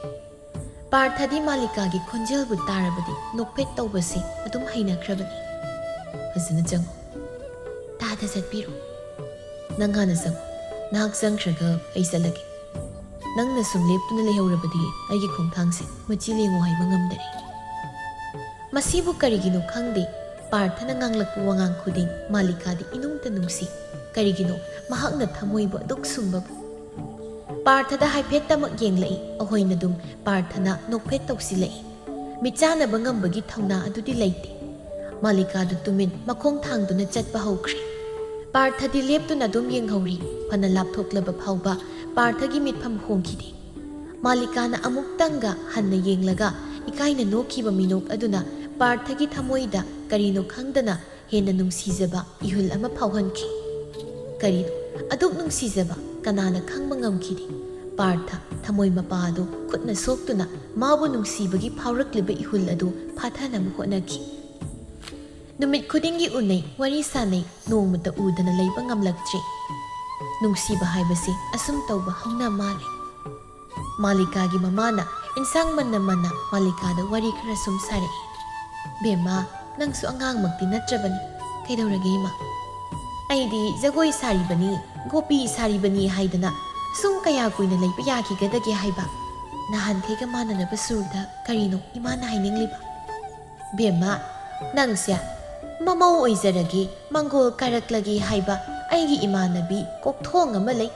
ꯄꯥꯔꯊꯗꯤ ꯃꯥꯂꯤꯀꯥꯒꯤ ꯈꯣꯟꯖꯦꯜꯕꯨ ꯇꯥꯔꯕꯗꯤ ꯅꯣꯛꯐꯦꯠ ꯇꯧꯕꯁꯤ ꯑꯗꯨꯝ ꯍꯩꯅꯈ꯭ꯔꯕꯅꯤ꯫ "ꯐꯖꯅ ꯆꯪꯉꯨ꯫" "ꯇꯥꯗ ꯆꯠꯄꯤꯔꯣ꯫" "ꯅꯪ ꯍꯥꯟꯅ ꯆꯪꯉꯨ꯫ ꯅꯍꯥꯛ ꯆꯪꯈ꯭ꯔꯒ ꯑꯩ ꯆꯠꯂꯒꯦ꯫ ꯅꯪꯅ ꯁꯨꯝ ꯂꯦꯞꯇꯨꯅ ꯂꯩꯍꯧꯔꯕꯗꯤ ꯑꯩꯒꯤ ꯈꯣꯡꯊꯥꯡꯁꯦ ꯃꯆꯤ ꯂꯦꯡꯉꯨ ꯍꯥꯏꯕ ꯉꯝꯗꯔꯦ꯫" ꯃꯁꯤꯕꯨ ꯀꯔꯤꯒꯤꯅꯣ ꯈꯪꯗꯦ, ꯄꯥꯔꯊꯅ ꯉꯥꯡꯂꯛꯄ ꯋꯥꯉꯥꯡ ꯈꯨꯗꯤꯡ ꯃꯥꯂꯤꯀꯥꯗꯤ ꯏꯅꯨꯡꯇ ꯅꯨꯡꯁꯤ꯫ ꯀꯔꯤꯒꯤꯅꯣ ꯃꯍꯥꯛꯅ ꯊꯃꯣꯏꯕꯨ ꯑꯗꯨꯛ ꯁꯨꯝꯕꯕꯨ? ꯄꯥꯔꯊꯗ ꯍꯥꯏꯐꯦꯠꯇꯃꯛ ꯌꯦꯡꯂꯛꯏ꯫ ꯑꯍꯣꯏꯅꯗꯨꯝ ꯄꯥꯔꯊꯅ ꯅꯣꯛꯐꯦꯠ ꯇꯧꯁꯤꯜꯂꯛꯏ꯫ ꯃꯤꯠꯆꯥꯅꯕ ꯉꯝꯕꯒꯤ ꯊꯧꯅꯥ ꯑꯗꯨꯗꯤ ꯂꯩꯇꯦ꯫ ꯃꯥꯂꯤꯀꯥꯗꯨ ꯇꯨꯃꯤꯟ ꯃꯈꯣꯡ ꯊꯥꯡꯗꯨꯅ ꯆꯠꯄ ꯍꯧꯈ꯭ꯔꯦ꯫ ꯄꯥꯔꯊꯗꯤ ꯂꯦꯞꯇꯨꯅ ꯑꯗꯨꯝ ꯌꯦꯡꯍꯧꯔꯤ꯫ ꯐꯅ ꯂꯥꯞꯊꯣꯛꯂꯕ ꯐꯥꯎꯕ ꯄꯥꯔꯊꯒꯤ ꯃꯤꯠꯐꯝ ꯍꯣꯡꯈꯤꯗꯦ꯫ ꯃꯥꯂꯤꯀꯥꯅ ꯑꯃꯨꯛꯇꯪꯒ ꯍꯟꯅ ꯌꯦꯡꯂꯒ ꯏꯀꯥꯏꯅ ꯅꯣꯛꯈꯤꯕ ꯃꯤꯅꯣꯛ ꯑꯗꯨꯅ ꯄꯥꯔꯊꯒꯤ ꯊꯃꯣꯏꯗ ꯀꯔꯤꯅꯣ ꯈꯪꯗꯅ ꯍꯦꯟꯅ ꯅꯨꯡꯁꯤꯖꯕ ꯏꯍꯨꯜ ꯑꯃ ꯐꯥꯎꯍꯟꯈꯤ꯫ ꯀꯔꯤꯅꯣ ꯑꯗꯨꯛ ꯅꯨꯡꯁꯤꯖꯕ? ꯀꯅꯥꯅ ꯈꯪꯕ ꯉꯝꯈꯤꯗꯦ? ꯄꯥꯔꯊ ꯊꯃꯣꯏ ꯃꯄꯥ ꯑꯗꯨ ꯈꯨꯠꯅ ꯁꯣꯛꯇꯨꯅ ꯃꯥꯕꯨ ꯅꯨꯡꯁꯤꯕꯒꯤ ꯐꯥꯎꯔꯛꯂꯤꯕ ꯏꯍꯨꯜ ꯑꯗꯨ ꯐꯥꯊꯅꯕ ꯍꯣꯠꯅꯈꯤ꯫ ꯅꯨꯃꯤꯠ ꯈꯨꯗꯤꯡꯒꯤ ꯎꯅꯩ, ꯋꯥꯔꯤ ꯁꯥꯅꯩ, ꯅꯣꯡꯃꯇ ꯎꯗꯅ ꯂꯩꯕ ꯉꯝꯂꯛꯇ꯭ꯔꯤ꯫ ꯅꯨꯡꯁꯤꯕ ꯍꯥꯏꯕꯁꯤ ꯑꯁꯨꯝ ꯇꯧꯕ ꯍꯧꯅ ꯃꯥꯜꯂꯦ꯫ ꯃꯥꯂꯤꯀꯥꯒꯤ ꯃꯃꯥꯅ ꯏꯟꯁꯥꯡ ꯃꯟꯅ ꯃꯟꯅ ꯃꯥꯂꯤꯀꯥꯗ ꯋꯥꯔꯤ ꯈꯔ ꯁꯨꯝ ꯁꯥꯔꯛꯏ꯫ "ꯕꯦꯝꯃ, ꯅꯪꯁꯨ ꯑꯉꯥꯡꯃꯛꯇꯤ ꯅꯠꯇ꯭ꯔꯕꯅꯤ꯫ ꯀꯩꯗꯧꯔꯒꯦ ꯏꯃꯥ?" "ꯑꯩꯗꯤ ꯖꯒꯣꯏ ꯁꯥꯔꯤꯕꯅꯤ, ꯒꯣꯄꯤ ꯁꯥꯔꯤꯕꯅꯤ ꯍꯥꯏꯗꯅ ꯁꯨꯝ ꯀꯌꯥ ꯀꯨꯏꯅ ꯂꯩꯕ ꯌꯥꯈꯤꯒꯗꯒꯦ ꯍꯥꯏꯕ? ꯅꯍꯥꯟꯈꯩꯒ ꯃꯥꯟꯅꯅꯕ ꯁꯨꯔꯗ ꯀꯔꯤꯅꯣ ꯏꯃꯥꯅ ꯍꯥꯏꯅꯤꯡꯂꯤꯕ?" "ꯕꯦꯝꯃ, ꯅꯪꯁꯦ ꯃꯃꯧ ꯑꯣꯏꯖꯔꯒꯦ, ꯃꯪꯒꯣꯜ ꯀꯥꯔꯛꯂꯒꯦ ꯍꯥꯏꯕ ꯑꯩꯒꯤ ꯏꯃꯥꯟꯅꯕꯤ ꯀꯣꯛꯊꯣꯡ ꯑꯃ ꯂꯩ꯫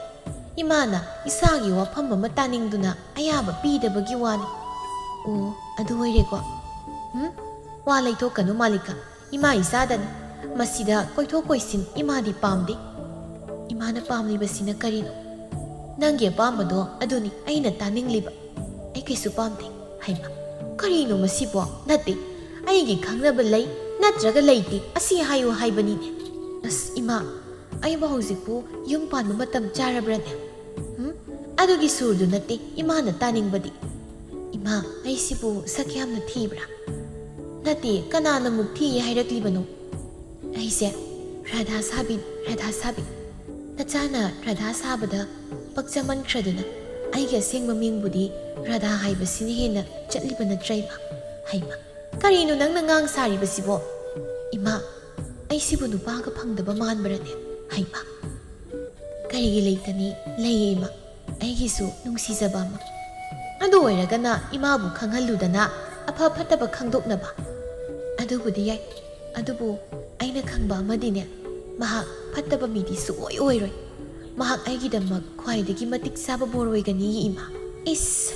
ꯏꯃꯥꯅ ꯏꯆꯥꯒꯤ ꯋꯥꯐꯝ ꯑꯃ ꯇꯥꯅꯤꯡꯗꯨꯅ ꯑꯌꯥꯕ ꯄꯤꯗꯕꯒꯤ ꯋꯥꯅꯤ꯫ ꯑꯣ, ꯑꯗꯨ ꯑꯣꯏꯔꯦꯀꯣ꯫ ꯎꯝ? ꯋꯥ ꯂꯩꯊꯣꯛꯀꯅꯨ, ꯃꯥꯂꯤꯀꯥ꯫ ꯏꯃꯥ ꯏꯆꯥꯗꯅꯤ꯫ ꯃꯁꯤꯗ ꯀꯣꯏꯊꯣꯛ ꯀꯣꯏꯁꯤꯟ ꯏꯃꯥꯗꯤ ꯄꯥꯝꯗꯦ꯫ ꯏꯃꯥꯅ ꯄꯥꯝꯂꯤꯕꯁꯤꯅ ꯀꯔꯤꯅꯣ? ꯅꯪꯒꯤ ꯑꯄꯥꯝꯕꯗꯣ ꯑꯗꯨꯅꯤ ꯑꯩꯅ ꯇꯥꯅꯤꯡꯂꯤꯕ꯫ ꯑꯩ ꯀꯩꯁꯨ ꯄꯥꯝꯗꯦ꯫ ꯍꯩꯃꯥ, ꯀꯔꯤꯅꯣ ꯃꯁꯤꯕꯣ? ꯅꯠꯇꯦ, ꯑꯩꯒꯤ ꯈꯪꯅꯕ ꯂꯩ ꯅꯠꯇ꯭ꯔꯒ ꯂꯩꯇꯦ, ꯑꯁꯤ ꯍꯥꯏꯌꯨ ꯍꯥꯏꯕꯅꯤꯅꯦ꯫ ꯑꯁ ꯏꯃꯥ, ꯑꯩꯕꯨ ꯍꯧꯖꯤꯛꯄꯨ ꯌꯨꯝ ꯄꯥꯟꯕ ꯃꯇꯝ ꯆꯥꯔꯕ꯭ꯔꯅꯦ? ꯍꯨꯝ? ꯑꯗꯨꯒꯤ ꯁꯨꯔꯗꯨ ꯅꯠꯇꯦ ꯏꯃꯥꯅ ꯇꯥꯅꯤꯡꯕꯗꯤ꯫ ꯏꯃꯥ, ꯑꯩꯁꯤꯕꯨ ꯁꯛ ꯌꯥꯝꯅ ꯊꯤꯕ꯭ꯔꯥ? ꯅꯠꯇꯦ, ꯀꯅꯥꯅ ꯃꯨꯛ ꯊꯤ ꯍꯥꯏꯔꯛꯂꯤꯕꯅꯣ? ꯑꯩꯁꯦ ꯔꯥꯙꯥ ꯁꯥꯕꯤ, ꯔꯥꯙꯥ ꯁꯥꯕꯤ꯫ ꯅꯆꯥꯅ ꯔꯥꯙꯥ ꯁꯥꯕꯗ ꯄꯛꯆꯃꯟꯈ꯭ꯔꯗꯨꯅ ꯑꯩꯒꯤ ꯑꯁꯦꯡꯕ ꯃꯤꯡꯕꯨꯗꯤ ꯔꯥꯙꯥ ꯍꯥꯏꯕꯁꯤꯅ ꯍꯦꯟꯅ ꯆꯠꯂꯤꯕ ꯅꯠꯇ꯭ꯔꯩꯃ? ꯍꯩꯃ, ꯀꯔꯤꯅꯣ ꯅꯪꯅ ꯉꯥꯡ ꯁꯥꯔꯤꯕꯁꯤꯕꯣ? ꯏꯃꯥ, ꯑꯩꯁꯤꯕꯨ ꯅꯨꯄꯥꯒ ꯐꯪꯗꯕ ꯃꯥꯟꯕ꯭ꯔꯅꯦ? ꯍꯩꯃ, ꯀꯔꯤꯒꯤ ꯂꯩꯇꯅꯤ? ꯂꯩꯌꯦ ꯏꯃꯥ, ꯑꯩꯒꯤꯁꯨ ꯅꯨꯡꯁꯤꯖꯕ ꯑꯃ꯫ ꯑꯗꯨ ꯑꯣꯏꯔꯒꯅ ꯏꯃꯥꯕꯨ ꯈꯪꯍꯜꯂꯨꯗꯅ, ꯑꯐ ꯐꯠꯇꯕ ꯈꯪꯗꯣꯛꯅꯕ꯫ ꯑꯗꯨꯕꯨꯗꯤ ꯌꯥꯏ, ꯑꯗꯨꯕꯨ ꯑꯩꯅ ꯈꯪꯕ ꯑꯃꯗꯤꯅꯦ, ꯃꯍꯥꯛ ꯐꯠꯇꯕ ꯃꯤꯗꯤ ꯁꯨꯛꯑꯣꯏ ꯑꯣꯏꯔꯣꯏ꯫ ꯃꯍꯥꯛ ꯑꯩꯒꯤꯗꯃꯛ ꯈ꯭ꯋꯥꯏꯗꯒꯤ ꯃꯇꯤꯛ ꯆꯥꯕ ꯕꯣꯔ ꯑꯣꯏꯒꯅꯤ ꯏꯃꯥ꯫ ꯏꯁ!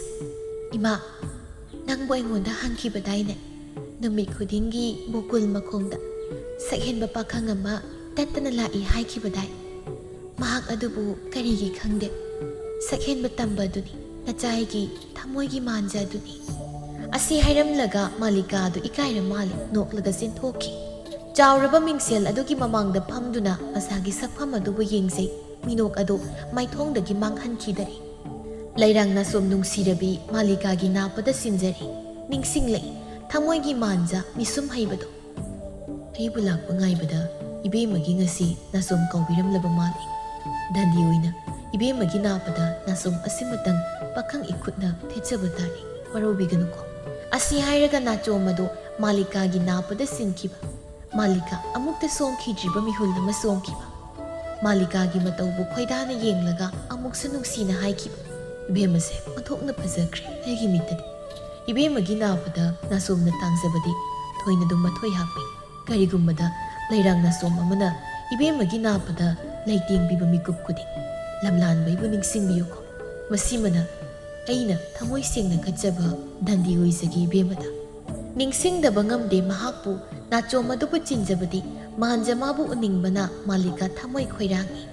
ꯏꯃꯥ, ꯅꯪꯕꯨ ꯑꯩꯉꯣꯟꯗ ꯍꯪꯈꯤꯕꯗꯥꯏꯅꯦ? ꯅꯨꯃꯤꯠ ꯈꯨꯗꯤꯡꯒꯤ ꯕꯣꯀꯨꯜ ꯃꯈꯣꯡꯗ ꯁꯛꯍꯦꯟꯕ ꯄꯥꯈꯪ ꯑꯃ ꯇꯠꯇꯅ ꯂꯥꯛꯏ ꯍꯥꯏꯈꯤꯕꯗꯥꯏ? ꯃꯍꯥꯛ ꯑꯗꯨꯕꯨ ꯀꯔꯤꯒꯤ ꯈꯪꯗꯦ? ꯁꯛꯍꯦꯟꯕ ꯇꯝꯕ ꯑꯗꯨꯅꯤ, ꯅꯆꯥꯏꯒꯤ ꯊꯃꯣꯏꯒꯤ ꯃꯥꯟꯖ ꯑꯗꯨꯅꯤ꯫ ꯑꯁꯤ ꯍꯥꯏꯔꯝꯂꯒ ꯃꯥꯂꯤꯀꯥ ꯑꯗꯨ ꯏꯀꯥꯏꯔ ꯃꯥꯜꯂꯦ, ꯅꯣꯛꯂꯒ ꯆꯦꯟꯊꯣꯛꯈꯤ꯫ ꯆꯥꯎꯔꯕ ꯃꯤꯡꯁꯦꯜ ꯑꯗꯨꯒꯤ ꯃꯃꯥꯡꯗ ꯐꯝꯗꯨꯅ ꯃꯁꯥꯒꯤ ꯁꯛꯐꯝ ꯑꯗꯨꯕꯨ ꯌꯦꯡꯖꯩ, ꯃꯤꯅꯣꯛ ꯑꯗꯨ ꯃꯥꯏꯊꯣꯡꯗꯒꯤ ꯃꯥꯡꯍꯟꯈꯤꯗꯔꯦ꯫ ꯂꯩꯔꯥꯡ ꯅꯥꯆꯣꯝ ꯅꯨꯡꯁꯤꯔꯕꯤ ꯃꯥꯂꯤꯀꯥꯒꯤ ꯅꯥꯄꯗ ꯁꯤꯟꯖꯔꯤ, ꯅꯤꯡꯁꯤꯡꯂꯛꯏ ꯊꯃꯣꯏꯒꯤ ꯃꯥꯟꯖ ꯃꯤꯁꯨꯝ ꯍꯩꯕꯗꯣ꯫ ꯑꯩꯕꯨ ꯂꯥꯛꯄ ꯉꯥꯏꯕꯗ ꯏꯕꯦꯝꯃꯒꯤ ꯉꯁꯤ ꯅꯥꯆꯣꯝ ꯀꯥꯎꯕꯤꯔꯝꯂꯕ ꯃꯥꯜꯂꯤ꯫ ꯗꯟꯗꯤ ꯑꯣꯏꯅ ꯏꯕꯦꯝꯃꯒꯤ ꯅꯥꯄꯗ ꯅꯥꯆꯣꯝ ꯑꯁꯤꯃꯇꯪ ꯄꯥꯈꯪ ꯏꯈꯨꯠꯅ ꯊꯦꯠꯆꯕ ꯇꯥꯔꯦ, ꯋꯥꯔꯧꯕꯤꯒꯅꯨꯀꯣ꯫ ꯑꯁꯤ ꯍꯥꯏꯔꯒ ꯅꯥꯆꯣꯝ ꯑꯗꯨ ꯃꯥꯂꯤꯀꯥꯒꯤ ꯅꯥꯄꯗ ꯁꯤꯟꯈꯤꯕ꯫ ꯃꯥꯂꯤꯀꯥ ꯑꯃꯨꯛꯇ ꯁꯣꯝꯈꯤꯗ꯭ꯔꯤꯕ ꯃꯤꯍꯨꯜ ꯑꯃ ꯁꯣꯝꯈꯤꯕ꯫ ꯃꯥꯂꯤꯀꯥꯒꯤ ꯃꯇꯧꯕꯨ ꯈꯣꯏꯗꯥꯅ ꯌꯦꯡꯂꯒ ꯑꯃꯨꯛꯁꯨ ꯅꯨꯡꯁꯤꯅ ꯍꯥꯏꯈꯤꯕ, "ꯏꯕꯦꯝꯃꯁꯦ ꯑꯣꯟꯊꯣꯛꯅ ꯐꯖꯈ꯭ꯔꯦ ꯑꯩꯒꯤ ꯃꯤꯠꯇꯗꯤ"꯫ ꯏꯕꯦꯝꯃꯒꯤ ꯅꯥꯄꯗ ꯅꯥꯆꯣꯝꯅ ꯇꯥꯡꯖꯕꯗꯤ ꯊꯣꯏꯅꯗꯨꯝ ꯃꯊꯣꯏ ꯍꯥꯞꯄꯤ꯫ ꯀꯔꯤꯒꯨꯝꯕꯗ ꯂꯩꯔꯥꯡ ꯅꯥꯆꯣꯝ ꯑꯃꯅ ꯏꯕꯦꯝꯃꯒꯤ ꯅꯥꯄꯗ ꯂꯩꯇꯦꯡꯕꯤꯕ ꯃꯤꯀꯨꯞ ꯈꯨꯗꯤꯡ ꯂꯝꯂꯥꯟꯕ ꯑꯩꯕꯨ ꯅꯤꯡꯁꯤꯡꯕꯤꯌꯨꯀꯣ꯫ ꯃꯁꯤꯃꯅ ꯑꯩꯅ ꯊꯃꯣꯏ ꯁꯦꯡꯅ ꯈꯠꯆꯕ ꯗꯟꯗꯤ ꯑꯣꯏꯖꯒꯦ ꯏꯕꯦꯝꯃꯗ꯫ ꯅꯤꯡꯁꯤꯡꯗꯕ ꯉꯝꯗꯦ ꯃꯍꯥꯛꯄꯨ, ꯅꯥꯆꯣꯝ ꯑꯗꯨꯕꯨ ꯆꯤꯟꯖꯕꯗꯤ ꯃꯥꯟꯖ ꯃꯥꯕꯨ ꯎꯅꯤꯡꯕꯅ ꯃꯥꯂꯤꯀꯥ ꯊꯃꯣꯏ ꯈꯣꯏꯔꯥꯡꯏ꯫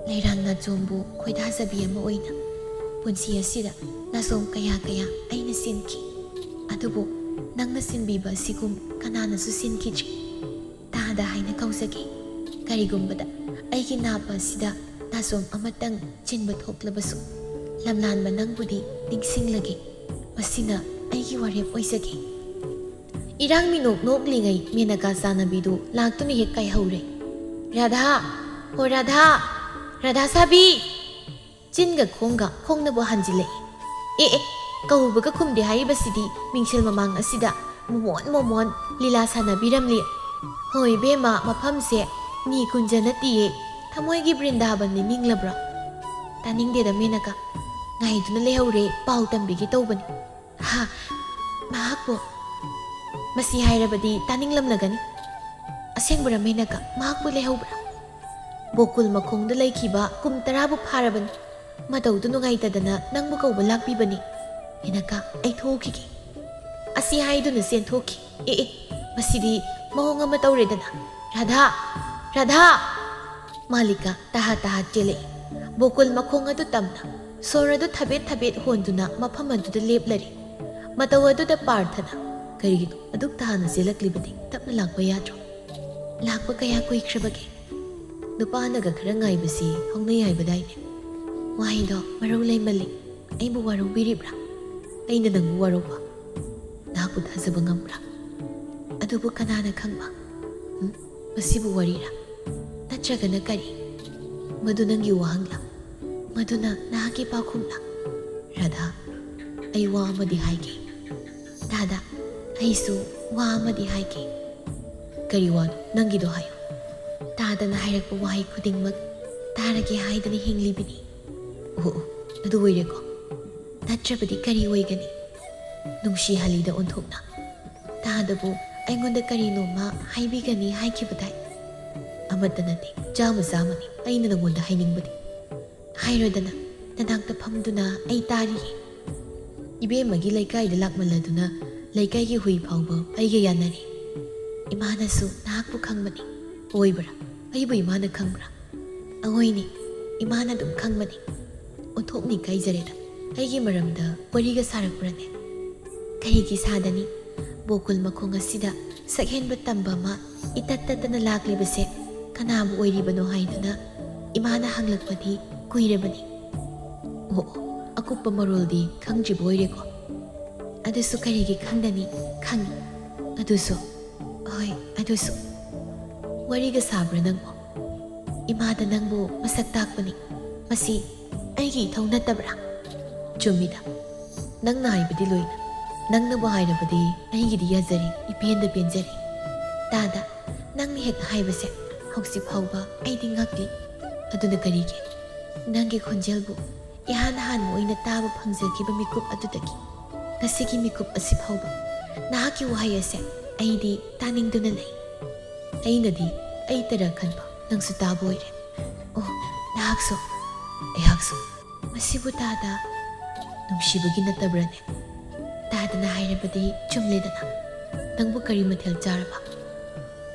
ꯂꯩꯔꯥꯡ ꯅꯥꯆꯣꯝꯕꯨ ꯈꯣꯏꯗꯥꯖꯕꯤ ꯑꯃ ꯑꯣꯏꯅ ꯄꯨꯟꯁꯤ ꯑꯁꯤꯗ ꯅꯥꯆꯣꯝ ꯀꯌꯥ ꯀꯌꯥ ꯑꯩꯅ ꯁꯤꯟꯈꯤ꯫ ꯑꯗꯨꯕꯨ ꯅꯪꯅ ꯁꯤꯟꯕꯤꯕ ꯑꯁꯤꯒꯨꯝ ꯀꯅꯥꯅꯁꯨ ꯁꯤꯟꯈꯤꯗ꯭ꯔꯤ꯫ ꯇꯥꯗ ꯍꯥꯏꯅ ꯀꯧꯖꯒꯦ꯫ ꯀꯔꯤꯒꯨꯝꯕꯗ ꯑꯩꯒꯤ ꯅꯥꯞꯄ ꯑꯁꯤꯗ ꯅꯥꯆꯣꯝ ꯑꯃꯇꯪ ꯆꯤꯟꯕ ꯊꯣꯛꯂꯕꯁꯨ, ꯂꯝꯂꯥꯟꯕ ꯅꯪꯕꯨꯗꯤ ꯅꯤꯡꯁꯤꯡꯂꯒꯦ꯫ ꯃꯁꯤꯅ ꯑꯩꯒꯤ ꯋꯥꯔꯦꯞ ꯑꯣꯏꯖꯒꯦ꯫ ꯏꯔꯥꯡ ꯃꯤꯅꯣꯛ ꯅꯣꯛꯂꯤꯉꯩ ꯃꯦꯅꯀꯥ ꯆꯥꯅꯕꯤꯗꯨ ꯂꯥꯛꯇꯨꯅ ꯍꯦꯛ ꯀꯥꯏꯍꯧꯔꯦ꯫ "ꯔꯥꯙꯥ! ꯍꯣ ꯔꯥꯙꯥ! ꯔꯥꯙꯥ ꯁꯥꯕꯤ!" ꯆꯤꯟꯒ ꯈꯣꯡꯒ ꯈꯣꯡꯅꯕꯨ ꯍꯟꯖꯤꯜꯂꯛꯏ꯫ "ꯑꯦ ꯑꯦ, ꯀꯧꯕꯒ ꯈꯨꯝꯗꯦ ꯍꯥꯏꯔꯤꯕꯁꯤꯗꯤ ꯃꯤꯡꯁꯦꯜ ꯃꯃꯥꯡ ꯑꯁꯤꯗ ꯃꯣꯃꯣꯟ ꯃꯣꯃꯣꯟ ꯂꯤꯂꯥ ꯁꯥꯟꯅꯕꯤꯔꯝꯂꯤ꯫ ꯍꯣꯏ ꯏꯕꯦꯝꯃ, ꯃꯐꯝꯁꯦ ꯃꯤ ꯀꯨꯟꯖ ꯅꯠꯇꯤꯌꯦ, ꯊꯃꯣꯏꯒꯤ ꯕ꯭ꯔꯤꯟꯗꯥꯕꯟꯅꯤ, ꯅꯤꯡꯂꯕ꯭ꯔꯣ?" "ꯇꯥꯅꯤꯡꯗꯦꯗ ꯃꯦꯅꯀꯥ, ꯉꯥꯏꯗꯨꯅ ꯂꯩꯍꯧꯔꯦ, ꯄꯥꯎ ꯇꯝꯕꯤꯒꯦ ꯇꯧꯕꯅꯤ꯫" "ꯍꯥ? ꯃꯍꯥꯛꯄꯨ?" "ꯃꯁꯤ ꯍꯥꯏꯔꯕꯗꯤ ꯇꯥꯅꯤꯡꯂꯝꯂꯒꯅꯤ꯫ ꯑꯁꯦꯡꯕꯔ ꯃꯦꯅꯀꯥ, ꯃꯍꯥꯛꯄꯨ ꯂꯩꯍꯧꯕ꯭ꯔꯥ?" "ꯕꯣꯀꯨꯜ ꯃꯈꯣꯡꯗ ꯂꯩꯈꯤꯕ ꯀꯨꯝ ꯇꯔꯥꯕꯨ ꯐꯥꯔꯕꯅꯤ꯫ ꯃꯇꯧꯗꯨ ꯅꯨꯡꯉꯥꯏꯇꯗꯅ ꯅꯪꯕꯨ ꯀꯧꯕ ꯂꯥꯛꯄꯤꯕꯅꯤ꯫" "ꯃꯦꯅꯀꯥ, ꯑꯩ ꯊꯣꯛꯈꯤꯒꯦ꯫" ꯑꯁꯤ ꯍꯥꯏꯗꯨꯅ ꯆꯦꯟꯊꯣꯛꯈꯤ꯫ "ꯑꯦ ꯑꯦ, ꯃꯁꯤꯗꯤ ꯃꯑꯣꯡ ꯑꯃ ꯇꯧꯔꯦꯗꯅ꯫ ꯔꯥꯙꯥ! ꯔꯥꯙꯥ!" ꯃꯥꯂꯤꯀꯥ ꯇꯍꯥ ꯇꯍꯥ ꯆꯦꯜꯂꯛꯏ꯫ ꯕꯣꯀꯨꯜ ꯃꯈꯣꯡ ꯑꯗꯨ ꯇꯝꯅ, ꯁꯣꯔ ꯑꯗꯨ ꯊꯕꯦꯠ ꯊꯕꯦꯠ ꯍꯣꯟꯗꯨꯅ ꯃꯐꯝ ꯑꯗꯨꯗ ꯂꯦꯞꯂꯔꯦ꯫ ꯃꯇꯧ ꯑꯗꯨꯗ ꯄꯥꯔꯊꯅ, "ꯀꯔꯤꯒꯤꯅꯣ ꯑꯗꯨꯛ ꯇꯍꯥꯅ ꯆꯦꯜꯂꯛꯂꯤꯕꯗꯤ? ꯇꯞꯅ ꯂꯥꯛꯄ ꯌꯥꯗ꯭ꯔꯣ? ꯂꯥꯛꯄ ꯀꯌꯥ ꯀꯨꯏꯈ꯭ꯔꯕꯒꯦ? ꯅꯨꯄꯥꯅꯒ ꯈꯔ ꯉꯥꯏꯕꯁꯤ ꯍꯧꯅꯩ ꯍꯥꯏꯕꯗꯥꯏꯅꯦ? ꯋꯥꯍꯩꯗꯣ ꯃꯔꯧ ꯂꯩꯃꯜꯂꯤ꯫ ꯑꯩꯕꯨ ꯋꯥꯔꯧꯕꯤꯔꯤꯕ꯭ꯔꯥ? ꯑꯩꯅ ꯅꯪꯕꯨ ꯋꯥꯔꯧꯕ? ꯅꯍꯥꯛꯄꯨ ꯊꯥꯖꯕ ꯉꯝꯕ꯭ꯔꯥ? ꯑꯗꯨꯕꯨ ꯀꯅꯥꯅ ꯈꯪꯕ? ꯎꯝ? ꯃꯁꯤꯕꯨ ꯋꯥꯔꯤꯔꯥ? ꯅꯠꯇ꯭ꯔꯒꯅ ꯀꯔꯤ? ꯃꯗꯨ ꯅꯪꯒꯤ ꯋꯥꯍꯪꯂꯥ? ꯃꯗꯨꯅ ꯅꯍꯥꯛꯀꯤ ꯄꯥꯎꯈꯨꯝꯂꯥ? ꯔꯥꯙꯥ, ꯑꯩ ꯋꯥ ꯑꯃꯗꯤ ꯍꯥꯏꯒꯦ꯫ ꯇꯥꯗ, ꯑꯩꯁꯨ ꯋꯥ ꯑꯃꯗꯤ ꯍꯥꯏꯒꯦ꯫" "ꯀꯔꯤ ꯋꯥꯅꯣ? ꯅꯪꯒꯤꯗꯣ ꯍꯥꯏꯌꯨ꯫" "ꯇꯥꯗꯅ ꯍꯥꯏꯔꯛꯄ ꯋꯥꯍꯩ ꯈꯨꯗꯤꯡꯃꯛ ꯇꯥꯔꯒꯦ ꯍꯥꯏꯗꯅ ꯍꯤꯡꯂꯤꯕꯅꯤ꯫" "ꯑꯣ, ꯑꯣ, ꯑꯗꯨ ꯑꯣꯏꯔꯦꯀꯣ꯫ ꯅꯠꯇ꯭ꯔꯕꯗꯤ ꯀꯔꯤ ꯑꯣꯏꯒꯅꯤ? ꯅꯨꯡꯁꯤ ꯍꯂꯤꯗ ꯑꯣꯟꯊꯣꯛꯅ ꯇꯥꯗꯕꯨ ꯑꯩꯉꯣꯟꯗ ꯀꯔꯤꯅꯣꯃ ꯍꯥꯏꯕꯤꯒꯅꯤ ꯍꯥꯏꯈꯤꯕꯗꯥꯏ?" ꯑꯃꯠꯇ ꯅꯠꯇꯦ, ꯆꯥꯝꯃ ꯆꯥꯝꯃꯅꯤ꯫ ꯑꯩꯅ ꯅꯉꯣꯟꯗ ꯍꯥꯏꯅꯤꯡꯕꯗꯤ, ꯍꯥꯏꯔꯣꯗꯅ, ꯅꯅꯥꯛꯇ ꯐꯝꯗꯨꯅ ꯑꯩ ꯇꯥꯔꯤꯌꯦ꯫ ꯏꯕꯦꯝꯃꯒꯤ ꯂꯩꯀꯥꯏꯗ ꯂꯥꯛꯃꯜꯂꯗꯨꯅ ꯂꯩꯀꯥꯏꯒꯤ ꯍꯨꯏ ꯐꯥꯎꯕ ꯑꯩꯒ ꯌꯥꯅꯔꯦ꯫ ꯏꯃꯥꯅꯁꯨ ꯅꯍꯥꯛꯄꯨ ꯈꯪꯕꯅꯤ꯫ ꯑꯣꯏꯕ꯭ꯔꯥ? ꯑꯩꯕꯨ ꯏꯃꯥꯅ ꯈꯪꯕ꯭ꯔꯥ? ꯑꯑꯣꯏꯅꯦ, ꯏꯃꯥꯅ ꯑꯗꯨꯝ ꯈꯪꯕꯅꯤ꯫ ꯑꯣꯟꯊꯣꯛꯅ ꯏꯀꯥꯏꯖꯔꯦꯗ꯫ ꯑꯩꯒꯤ ꯃꯔꯝꯗ ꯋꯥꯔꯤꯒ ꯁꯥꯔꯛꯄ꯭ꯔꯅꯦ? ꯀꯔꯤꯒꯤ ꯁꯥꯗꯅꯤ? ꯕꯣꯀꯨꯜ ꯃꯈꯣꯡ ꯑꯁꯤꯗ ꯁꯛꯍꯦꯟꯕ ꯇꯝꯕ ꯑꯃ ꯏꯇꯠ ꯇꯠꯇꯅ ꯂꯥꯛꯂꯤꯕꯁꯦ ꯀꯅꯥꯕꯨ ꯑꯣꯏꯔꯤꯕꯅꯣ ꯍꯥꯏꯗꯨꯅ ꯏꯃꯥꯅ ꯍꯪꯂꯛꯄꯗꯤ ꯀꯨꯏꯔꯕꯅꯤ꯫ ꯑꯣ, ꯑꯣ, ꯑꯀꯨꯞꯄ ꯃꯔꯣꯜꯗꯤ ꯈꯪꯗ꯭ꯔꯤꯕ ꯑꯣꯏꯔꯦꯀꯣ? ꯑꯗꯨꯁꯨ ꯀꯔꯤꯒꯤ ꯈꯪꯗꯅꯤ? ꯈꯪꯏ꯫ ꯑꯗꯨꯁꯨ, ꯍꯣꯏ, ꯑꯗꯨꯁꯨ꯫ ꯋꯥꯔꯤꯒ ꯁꯥꯕ꯭ꯔꯥ ꯅꯪꯕꯣ? ꯏꯃꯥꯗ ꯅꯪꯕꯨ ꯃꯁꯛ ꯇꯥꯛꯄꯅꯤ꯫ ꯃꯁꯤ ꯑꯩꯒꯤ ꯏꯊꯧ ꯅꯠꯇꯕ꯭ꯔꯥ? ꯆꯨꯝꯃꯤꯗ, ꯅꯪꯅ ꯍꯥꯏꯕꯗꯤ ꯂꯣꯏꯅ꯫ ꯅꯪꯅꯕꯨ ꯍꯥꯏꯔꯕꯗꯤ ꯑꯩꯒꯤꯗꯤ ꯌꯥꯖꯔꯦ, ꯏꯄꯦꯟꯗ ꯄꯦꯟꯖꯔꯦ꯫ ꯇꯥꯗ, ꯅꯪꯅ ꯍꯦꯛ ꯍꯥꯏꯕꯁꯦ ꯍꯧꯖꯤꯛ ꯐꯥꯎꯕ ꯑꯩꯗꯤ ꯉꯛꯂꯤ꯫ ꯑꯗꯨꯅ ꯀꯔꯤꯒꯤ? ꯅꯪꯒꯤ ꯈꯣꯟꯖꯦꯜꯕꯨ ꯏꯍꯥꯟ ꯍꯥꯟꯕ ꯑꯣꯏꯅ ꯇꯥꯕ ꯐꯪꯖꯈꯤꯕ ꯃꯤꯀꯨꯞ ꯑꯗꯨꯗꯒꯤ ꯉꯁꯤꯒꯤ ꯃꯤꯀꯨꯞ ꯑꯁꯤ ꯐꯥꯎꯕ ꯅꯍꯥꯛꯀꯤ ꯋꯥꯍꯩ ꯑꯁꯦ ꯑꯩꯗꯤ ꯇꯥꯅꯤꯡꯗꯨꯅ ꯂꯩ꯫ ꯑꯩꯅꯗꯤ ꯑꯩꯇꯔ ꯈꯟꯕ, ꯅꯪꯁꯨ ꯇꯥꯕ ꯑꯣꯏꯔꯦ꯫ ꯑꯣ, ꯅꯍꯥꯛꯁꯨ, ꯑꯩꯍꯥꯛꯁꯨ꯫ ꯃꯁꯤꯕꯨ ꯇꯥꯗ ꯅꯨꯡꯁꯤꯕꯒꯤ ꯅꯠꯇꯕ꯭ꯔꯅꯦ? ꯇꯥꯗꯅ ꯍꯥꯏꯔꯕꯗꯤ ꯆꯨꯝꯂꯦꯗꯅ꯫ ꯅꯪꯕꯨ ꯀꯔꯤ ꯃꯊꯦꯜ ꯆꯥꯔꯕ?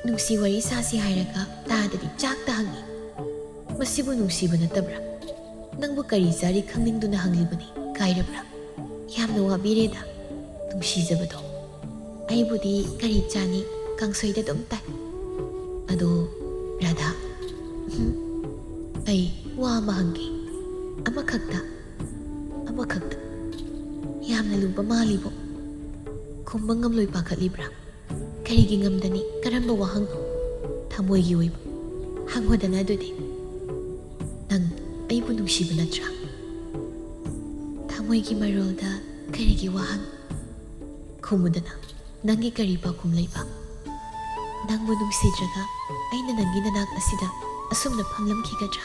ꯅꯨꯡꯁꯤ ꯋꯥꯔꯤ ꯁꯥꯁꯤ ꯍꯥꯏꯔꯒ ꯇꯥꯗꯗꯤ ꯆꯥꯛꯇ ꯍꯪꯉꯤ꯫ ꯃꯁꯤꯕꯨ ꯅꯨꯡꯁꯤꯕ ꯅꯠꯇꯕ꯭ꯔꯥ? ꯅꯪꯕꯨ ꯀꯔꯤ ꯆꯥꯔꯤ ꯈꯪꯅꯤꯡꯗꯨꯅ ꯍꯪꯂꯤꯕꯅꯤ꯫ ꯀꯥꯏꯔꯕ꯭ꯔꯥ? ꯌꯥꯝꯅ ꯋꯥꯕꯤꯔꯦꯗ, ꯅꯨꯡꯁꯤꯖꯕꯗꯣ꯫ ꯑꯩꯕꯨꯗꯤ ꯀꯔꯤ ꯆꯥꯅꯤ, ꯀꯥꯡꯁꯣꯏꯗ ꯑꯗꯨꯝ ꯇꯥꯏ꯫ ꯑꯗꯣ, ꯔꯥꯙꯥ, ꯍꯨꯝ, ꯑꯩ ꯋꯥ ꯑꯃ ꯍꯪꯒꯦ꯫ ꯑꯃꯈꯛꯇ, ꯑꯃꯈꯛꯇ꯫ ꯌꯥꯝꯅ ꯂꯨꯕ ꯃꯥꯜꯂꯤꯕꯣ? ꯈꯨꯝꯕ ꯉꯝꯂꯣꯏ ꯄꯥꯈꯠꯂꯤꯕ꯭ꯔꯥ? ꯀꯔꯤꯒꯤ ꯉꯝꯗꯅꯤ? ꯀꯔꯝꯕ ꯋꯥꯍꯪꯅꯣ? ꯊꯃꯣꯏꯒꯤ ꯑꯣꯏꯕ꯫ ꯍꯪꯉꯣꯗꯅ ꯑꯗꯨꯗꯤ꯫ ꯅꯪ ꯑꯩꯕꯨ ꯅꯨꯡꯁꯤꯕ ꯅꯠꯇ꯭ꯔꯥ? ꯊꯃꯣꯏꯒꯤ ꯃꯔꯣꯜꯗ ꯀꯔꯤꯒꯤ ꯋꯥꯍꯪ? ꯈꯨꯝꯃꯨꯗꯅ, ꯅꯪꯒꯤ ꯀꯔꯤ ꯄꯥꯎꯈꯨꯝ ꯂꯩꯕ? ꯅꯪꯕꯨ ꯅꯨꯡꯁꯤꯗ꯭ꯔꯒ ꯑꯩꯅ ꯅꯪꯒꯤ ꯅꯅꯥꯛ ꯑꯁꯤꯗ ꯑꯁꯨꯝꯅ ꯐꯝꯂꯝꯈꯤꯒꯗ꯭ꯔꯥ?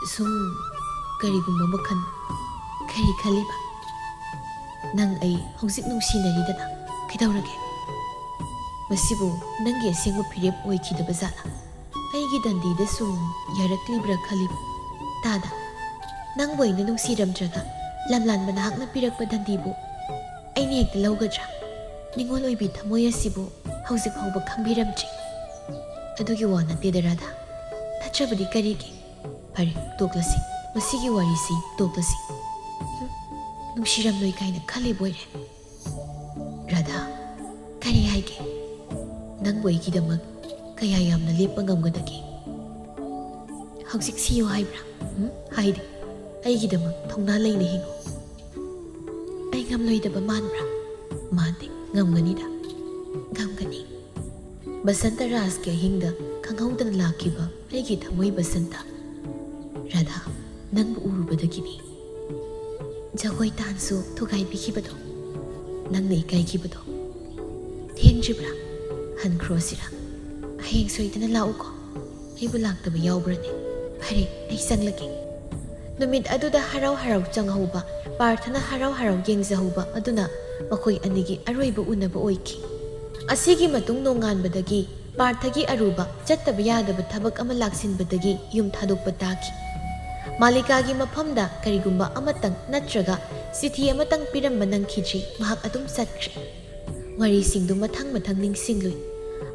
ꯁꯨꯝ ꯀꯔꯤꯒꯨꯝꯕ ꯃꯈꯜ꯫ ꯀꯔꯤ ꯈꯜꯂꯤꯕ? ꯅꯪ ꯑꯩ ꯍꯧꯖꯤꯛ ꯅꯨꯡꯁꯤꯅꯔꯤꯗꯅ, ꯀꯩꯗꯧꯔꯒꯦ? ꯃꯁꯤꯕꯨ ꯅꯪꯒꯤ ꯑꯁꯦꯡꯕ ꯐꯤꯔꯦꯞ ꯑꯣꯏꯈꯤꯗꯕ ꯖꯥꯠꯂ? ꯑꯩꯒꯤ ꯗꯟꯗꯤꯗ ꯁꯨꯝ ꯌꯥꯔꯛꯂꯤꯕ꯭ꯔꯥ ꯈꯜꯂꯤꯕ꯫ ꯇꯥꯗ, ꯅꯪꯕꯨ ꯑꯩꯅ ꯅꯨꯡꯁꯤꯔꯝꯗ꯭ꯔꯒ ꯂꯝꯂꯥꯟꯕ ꯅꯍꯥꯛꯅ ꯄꯤꯔꯛꯄ ꯗꯟꯗꯤꯕꯨ ꯑꯩꯅ ꯍꯦꯛꯇ ꯂꯧꯒꯗ꯭ꯔꯥ? ꯅꯤꯡꯉꯣꯜ ꯑꯣꯏꯕꯤ ꯊꯃꯣꯏ ꯑꯁꯤꯕꯨ ꯍꯧꯖꯤꯛ ꯐꯥꯎꯕ ꯈꯪꯕꯤꯔꯝꯗ꯭ꯔꯤ꯫ ꯑꯗꯨꯒꯤ ꯋꯥ ꯅꯠꯇꯦꯗ ꯔꯥꯙꯥ꯫ ꯅꯠꯇ꯭ꯔꯕꯗꯤ ꯀꯔꯤꯒꯤ? ꯐꯔꯦ, ꯇꯣꯛꯂꯁꯤ꯫ ꯃꯁꯤꯒꯤ ꯋꯥꯔꯤꯁꯤ ꯇꯣꯛꯂꯁꯤ꯫ ꯍꯨꯝ, ꯅꯨꯡꯁꯤꯔꯝꯂꯣꯏ ꯀꯥꯏꯅ ꯈꯜꯂꯤꯕ ꯑꯣꯏꯔꯦ꯫ ꯔꯥꯙꯥ, ꯀꯔꯤ ꯍꯥꯏꯒꯦ? ꯅꯪꯕꯨ ꯑꯩꯒꯤꯗꯃꯛ ꯀꯌꯥ ꯌꯥꯝꯅ ꯂꯦꯞꯄ ꯉꯝꯒꯗꯒꯦ? ꯍꯧꯖꯤꯛ ꯁꯤꯌꯨ ꯍꯥꯏꯕ꯭ꯔꯥ? ꯎꯝ? ꯍꯥꯏꯗꯦ꯫ ꯑꯩꯒꯤꯗꯃꯛ ꯊꯧꯅꯥ ꯂꯩꯅ ꯍꯤꯡꯉꯨ꯫ ꯑꯩ ꯉꯝꯂꯣꯏꯗꯕ ꯃꯥꯟꯕ꯭ꯔꯥ? ꯃꯥꯟꯗꯦ꯫ ꯉꯝꯒꯅꯤꯗ꯫ ꯉꯝꯒꯅꯤ꯫ ꯕꯁꯟꯇ ꯔꯥꯖꯀꯤ ꯑꯍꯤꯡꯗ ꯈꯪꯍꯧꯗꯅ ꯂꯥꯛꯈꯤꯕ ꯑꯩꯒꯤ ꯊꯃꯣꯏ ꯕꯁꯟꯇ꯫ ꯔꯥꯙꯥ, ꯅꯪꯕꯨ ꯎꯔꯨꯕꯗꯒꯤꯅꯤ꯫ ꯖꯒꯣꯏ ꯇꯥꯟꯁꯨ ꯊꯨꯒꯥꯏꯕꯤꯈꯤꯕꯗꯣ, ꯅꯪꯅ ꯏꯀꯥꯏꯈꯤꯕꯗꯣ꯫ ꯊꯦꯡꯗ꯭ꯔꯤꯕ꯭ꯔꯥ? ꯍꯟꯈ꯭ꯔꯣ ꯁꯤꯔꯥ? ꯍꯌꯦꯡ ꯁꯣꯏꯗꯅ ꯂꯥꯛꯎꯀꯣ꯫ ꯑꯩꯕꯨ ꯂꯥꯛꯇꯕ ꯌꯥꯎꯕ꯭ꯔꯅꯦ? ꯐꯔꯦ, ꯑꯩ ꯆꯪꯂꯒꯦ꯫ ꯅꯨꯃꯤꯠ ꯑꯗꯨꯗ ꯍꯔꯥꯎ ꯍꯔꯥꯎ ꯆꯪꯍꯧꯕ, ꯄꯥꯔꯊꯅ ꯍꯔꯥꯎ ꯍꯔꯥꯎ ꯌꯦꯡꯖꯍꯧꯕ ꯑꯗꯨꯅ ꯃꯈꯣꯏ ꯑꯅꯤꯒꯤ ꯑꯔꯣꯏꯕ ꯎꯅꯕ ꯑꯣꯏꯈꯤ꯫ ꯑꯁꯤꯒꯤ ꯃꯇꯨꯡ ꯅꯣꯡꯉꯥꯟꯕꯗꯒꯤ ꯄꯥꯔꯊꯒꯤ ꯑꯔꯨꯕ, ꯆꯠꯇꯕ ꯌꯥꯗꯕ ꯊꯕꯛ ꯑꯃ ꯂꯥꯛꯁꯤꯟꯕꯗꯒꯤ ꯌꯨꯝ ꯊꯥꯗꯣꯛꯄ ꯇꯥꯈꯤ꯫ ꯃꯥꯂꯤꯀꯥꯒꯤ ꯃꯐꯝꯗ ꯀꯔꯤꯒꯨꯝꯕ ꯑꯃꯇꯪ ꯅꯠꯇ꯭ꯔꯒ ꯆꯤꯊꯤ ꯑꯃꯇꯪ ꯄꯤꯔꯝꯕ ꯅꯪꯈꯤꯗ꯭ꯔꯤ꯫ ꯃꯍꯥꯛ ꯑꯗꯨꯝ ꯆꯠꯈ꯭ꯔꯦ꯫ ꯋꯥꯔꯤꯁꯤꯡꯗꯨ ꯃꯊꯪ ꯃꯊꯪ ꯅꯤꯡꯁꯤꯡꯂꯨꯏ꯫